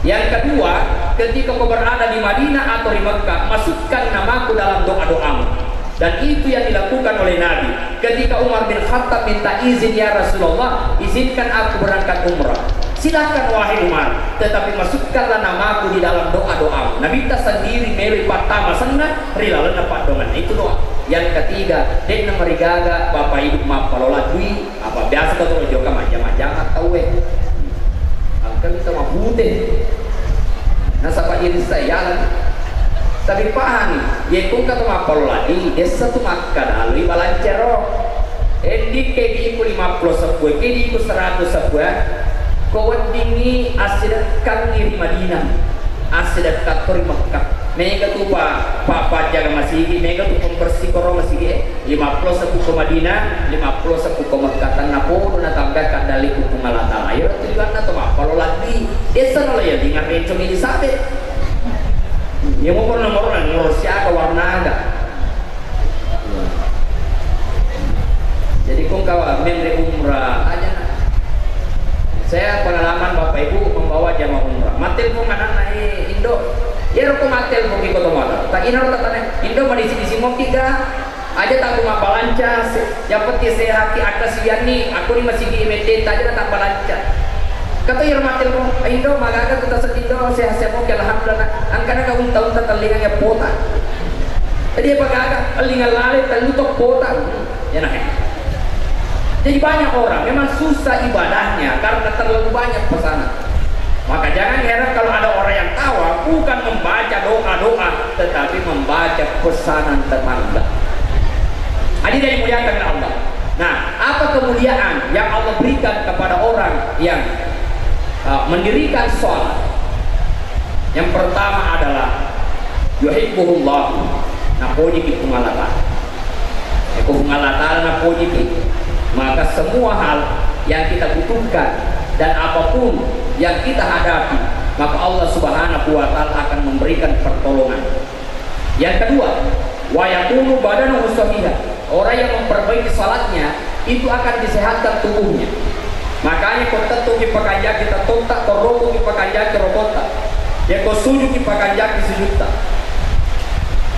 Yang kedua, ketika kau berada di Madinah atau di Mekah, masukkan namaku dalam doa-doamu. Dan itu yang dilakukan oleh Nabi. Ketika Umar bin Khattab minta izin, "Ya Rasulullah, izinkan aku berangkat umrah." Silakan, wahai Umar, tetapi masukkanlah namaku di dalam doa-doamu. Nabitta sendiri melo pattama senna ri lalenna paddoangenna itu doa. Yang ketiga, de'na marigaga Bapak Ibu mappalola dui. Apa biasa ko to jokka majjama-jama tauwe. Engka mita mapute. Nasaba irisai yalani. Tapi pahami, yekko engka to mappalolani, dessa tu makkada lui balancero. Endi ke diku lima puluh sebbu, ke diku seratus sebbu, eh. Ko weddingi assidekkangngi ri Madinah, assidekka to ri Mekkah. Mega tu pa, pa, pajjaga masigi, mega tu pembersih koro masigi, eh. Lima puluh sebbu ko Madinah, lima puluh sebbu ko Mekkah, tenna podo na tambah kaddali ku Puang Allah Ta'ala. Iyaro tujuanna to mappalola dui. Dessa nalo ya dengan rencong Elizabeth. Iya mau pernah mau ngurus siaga warna aga. Jadi kong kawa menre umrah aja. Saya pengalaman Bapak Ibu membawa jamaah umrah. Mattelepon anakna, eh, Indo. Iyaro ko mattelepon ki koto mata. Tak inaro tatane, Indo madisi-disi moki ga? Aja takku mabbalanca, se-, yang penting sehat ki, akkasiwianni, aku ni masigi mette, aja na tabbalanca. Kata iyaro mattelepon, "Indo, magaga tu taseddi Indo, sehat-sehat moki, alhamdulillah." Angkana ka unta-unta tellinga ya pota. Jadi apa gaga, tellinga lale, tellu to pota. Ya nah. Jadi banyak orang memang susah ibadahnya karena terlalu banyak pesanan. Maka jangan heran kalau ada orang yang tawa bukan membaca doa-doa, tetapi membaca pesanan tetangga. Hadirin yang dimuliakan Allah. Nah, apa kemuliaan yang Allah berikan kepada orang yang, uh, mendirikan sholat? Yang pertama adalah yuhibbuhullah, napojiki Puang Allah Ta'ala. Eko Puang Allah Ta'ala napojiki, maka semua hal yang kita butuhkan dan apapun yang kita hadapi, maka Allah Subhanahu wa Ta'ala akan memberikan pertolongan. Yang kedua, wa yakunu badanuhu sahiha. Orang yang memperbaiki salatnya, itu akan disehatkan tubuhnya. Makanya ko tettuki pakanjaki tettotta, ko rukuki pakanjaki rokotta, ya ko sujuki pakanjaki sujutta.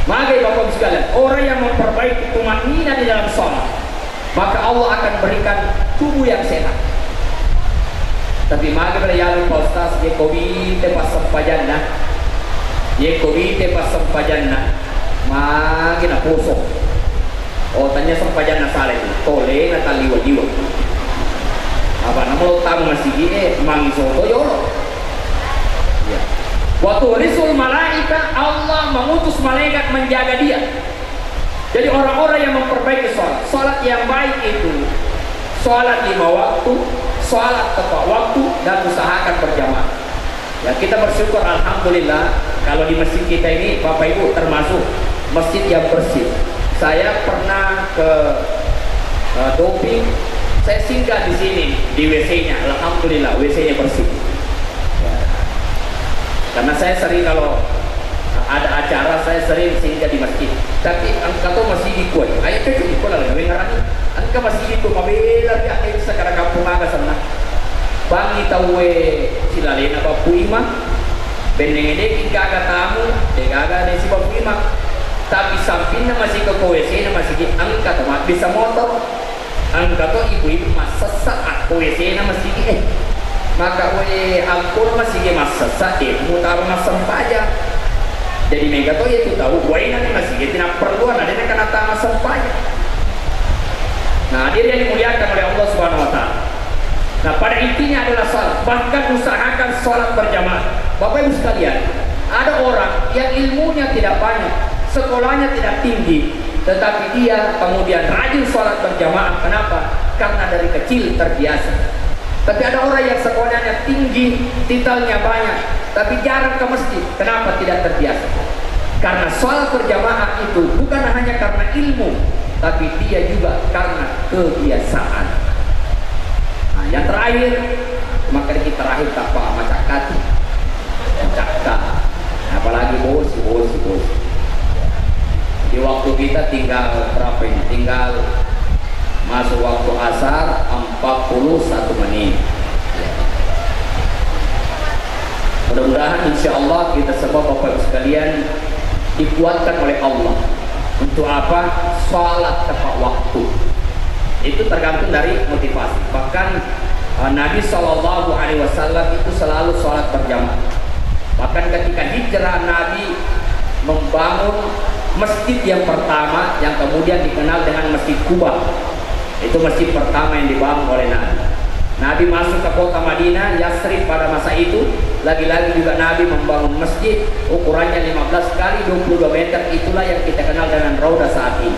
Magai Bapak Ibu sekalian, orang yang memperbaiki tumakninah di dalam salat, maka Allah akan berikan tubuh yang sehat. Tapi magai pada yalo Pak Ustaz, ye ko bite passempajanna, ye ko bite passempajanna, magi naposo. Oh, tania sempajanna sala itu. Tolena taliwa-liwa. Apa nama lo tamu masigi, eh, mangi soto yolo. Ya. Wa tuhrisul malaika, Allah mengutus malaikat menjaga dia. Jadi orang-orang yang memperbaiki sholat, sholat yang baik itu sholat lima waktu, sholat tepat waktu, dan usahakan berjamaah. Ya, kita bersyukur, alhamdulillah, kalau di masjid kita ini, Bapak Ibu, termasuk masjid yang bersih. Saya pernah ke, eh, Doping, saya singgah di sini, di W C-nya, alhamdulillah, W C-nya bersih. Ya. Karena saya sering kalau ada acara, saya sering singgah di masjid. Tapi engka to masigi kuwe, ayo ke sini kuwe lalu ngarani. Engka masigi tu mabela ri atta sekarang kampung aga sana. Bangi tauwe silalena bappu imang. Benneng de gaga tamu, de gaga de si bappu imang. Tapi sampinna masigi ko W C na masigi engka to mabbissa motor. Engka to ibu-ibu massessa akko W C-na masigi e. Maka we akko masigi massessa de mutaro massempajang. Jadi mega to itu tau waina ni masigi tidak perlu ada dena kana tama sempajang. Nah, hadirin yang dimuliakan oleh Allah Subhanahu wa Ta'ala. Nah, pada intinya adalah salat. Bahkan usahakan salat berjamaah. Bapak Ibu sekalian, ada orang yang ilmunya tidak banyak, sekolahnya tidak tinggi, tetapi dia kemudian rajin sholat berjamaah. Kenapa? Karena dari kecil terbiasa. Tapi ada orang yang sekolahnya tinggi, titelnya banyak, tapi jarang ke masjid. Kenapa? Tidak terbiasa. Karena sholat berjamaah itu bukan hanya karena ilmu, tapi dia juga karena kebiasaan. Nah, yang terakhir, maka kita terakhir tanpa macakati. Cakka. Apalagi bosi, bosi, bosi. Di waktu kita tinggal berapa ini? Tinggal masuk waktu asar empat puluh satu menit. Mudah-mudahan insya Allah kita semua Bapak Ibu sekalian dikuatkan oleh Allah. Untuk apa? Sholat tepat waktu. Itu tergantung dari motivasi. Bahkan, eh, Nabi Shallallahu Alaihi Wasallam itu selalu sholat berjamaah. Bahkan ketika hijrah, Nabi membangun masjid yang pertama yang kemudian dikenal dengan Masjid Kuba. Itu masjid pertama yang dibangun oleh Nabi. Nabi masuk ke kota Madinah, Yasrib pada masa itu, lagi-lagi juga Nabi membangun masjid, ukurannya lima belas kali dua puluh dua meter, itulah yang kita kenal dengan Raudah saat ini.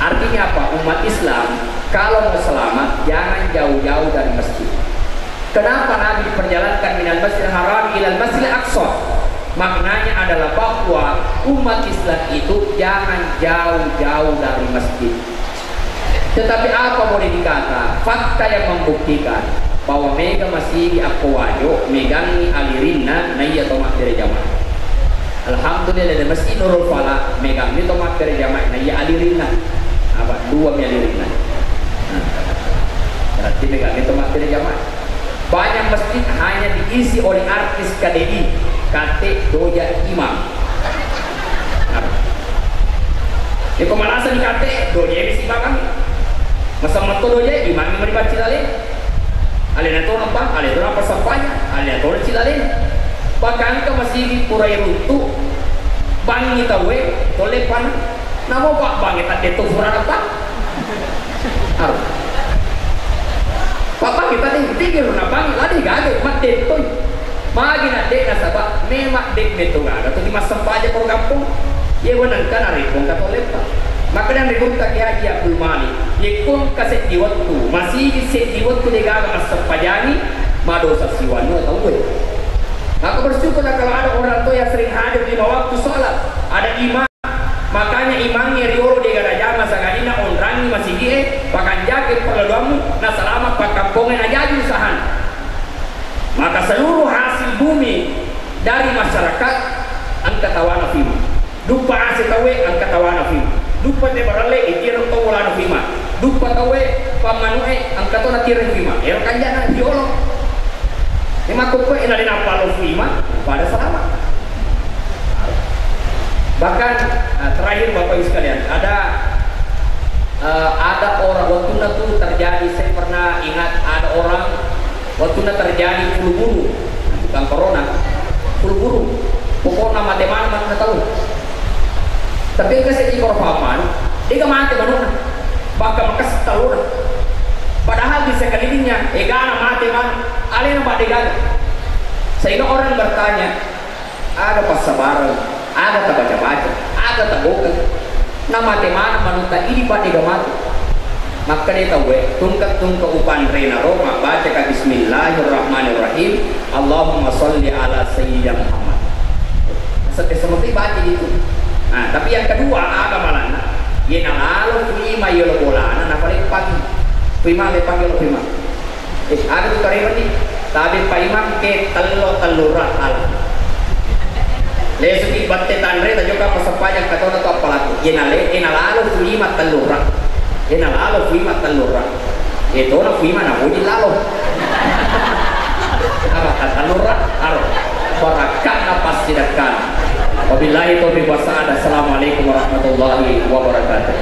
Artinya apa? Umat Islam, kalau mau selamat, jangan jauh-jauh dari masjid. Kenapa Nabi diperjalankan minal Masjidil Haram ilal Masjidil Aqsa? Maknanya adalah bahwa umat Islam itu jangan jauh-jauh dari masjid. Tetapi apa boleh dikata, fakta yang membuktikan bahwa mega masigi akko Wajo megangngi alirinna naiya to mabbere jamaah. Alhamdulillah, di Masjid Nurul Falah megangngi to mabbere jamaah naiya alirinna. Apa? Dua mi alirinna. Nah, berarti megangngi to mabbere jamaah. Banyak masjid hanya diisi oleh artis K D I, Kate Doja Imam. Nah, ya, ko malasa ni Kate Doja ini si bakang. Masa mato Doja Imam yang meribat cilale. Alena to napa? Alena to napa sampanya? Alena to cilale. Bahkan ke masjid pura runtu, bangi tawe, tole pan. Namo Pak bangi tak deto furana Pak. Aru. Papa kita nih pikir na bang ladi gaga maddetoi. Magi na de nasaba memang de meto gaga tu di massempajang ko kampung. Ye wenang kana ripong ka toleppa. Maka dan ripong tak Haji Abdul Malik. Ye kong ka seddi wettu, masigi seddi wettu de gaga massempajangi, madosa siwanu atau gue. Maka bersyukurlah kalau ada orang tua yang sering hadir lima waktu sholat, ada imam. Makanya imangnge riolo dega najama sangadinna onrangngi masigi'e, pakanjaki perlaluammu, nasalamat pakkampongnge najaji usahana. Maka seluruh hasil bumi dari masyarakat engka tawana fima. Duppa ase tauwe engka tawana fima. Duppa te barelle, itireng to bolana fima. Duppa tauwe pammanu'e, engka to natireng fima. Ero kanjana riolo. Makkukku e nalena palo fima, pada salama. Bahkan, eh, terakhir Bapak Ibu sekalian, ada, eh, ada orang, waktu itu terjadi, saya pernah ingat ada orang, waktu itu terjadi flu burung, bukan corona, flu burung. Pokoknya mate mana, mate tahu. Tapi engka seddi korban manu, dega mate manuna. Bahkan makessing talluna. Padahal di sekelilingnya, egana mate manu, alena pada dega. Sehingga orang bertanya, aga passabareng, aga tabaca-baca, aga tabokeng. Namate maneng manutta idi padega matu. Makkeda tauwe, tungke-tungke upanrena ro mabbacaka Bismillahirrahmanirrahim, Allahumma sholli ala Sayyidina Muhammad. Seperti baca itu. Nah, tapi yang kedua, aga malanna, yena lalo fima yolo bolana, napaleppangi. Fima leppangi yolo fima. Eh, ada tu karewa ni, tabe paimang ke tello tellura al. Lesuki batte tanre, tajoka pasapajang katona tu appalaku. Yena le, ena lalo fuima tellura. Yena lalo fuima tellura. Etona fuima na budi lalo. Apa tellura? Aro. Barakana pasti dakkan. Wabillahi taufiq wasa'ad. Assalamualaikum warahmatullahi wabarakatuh.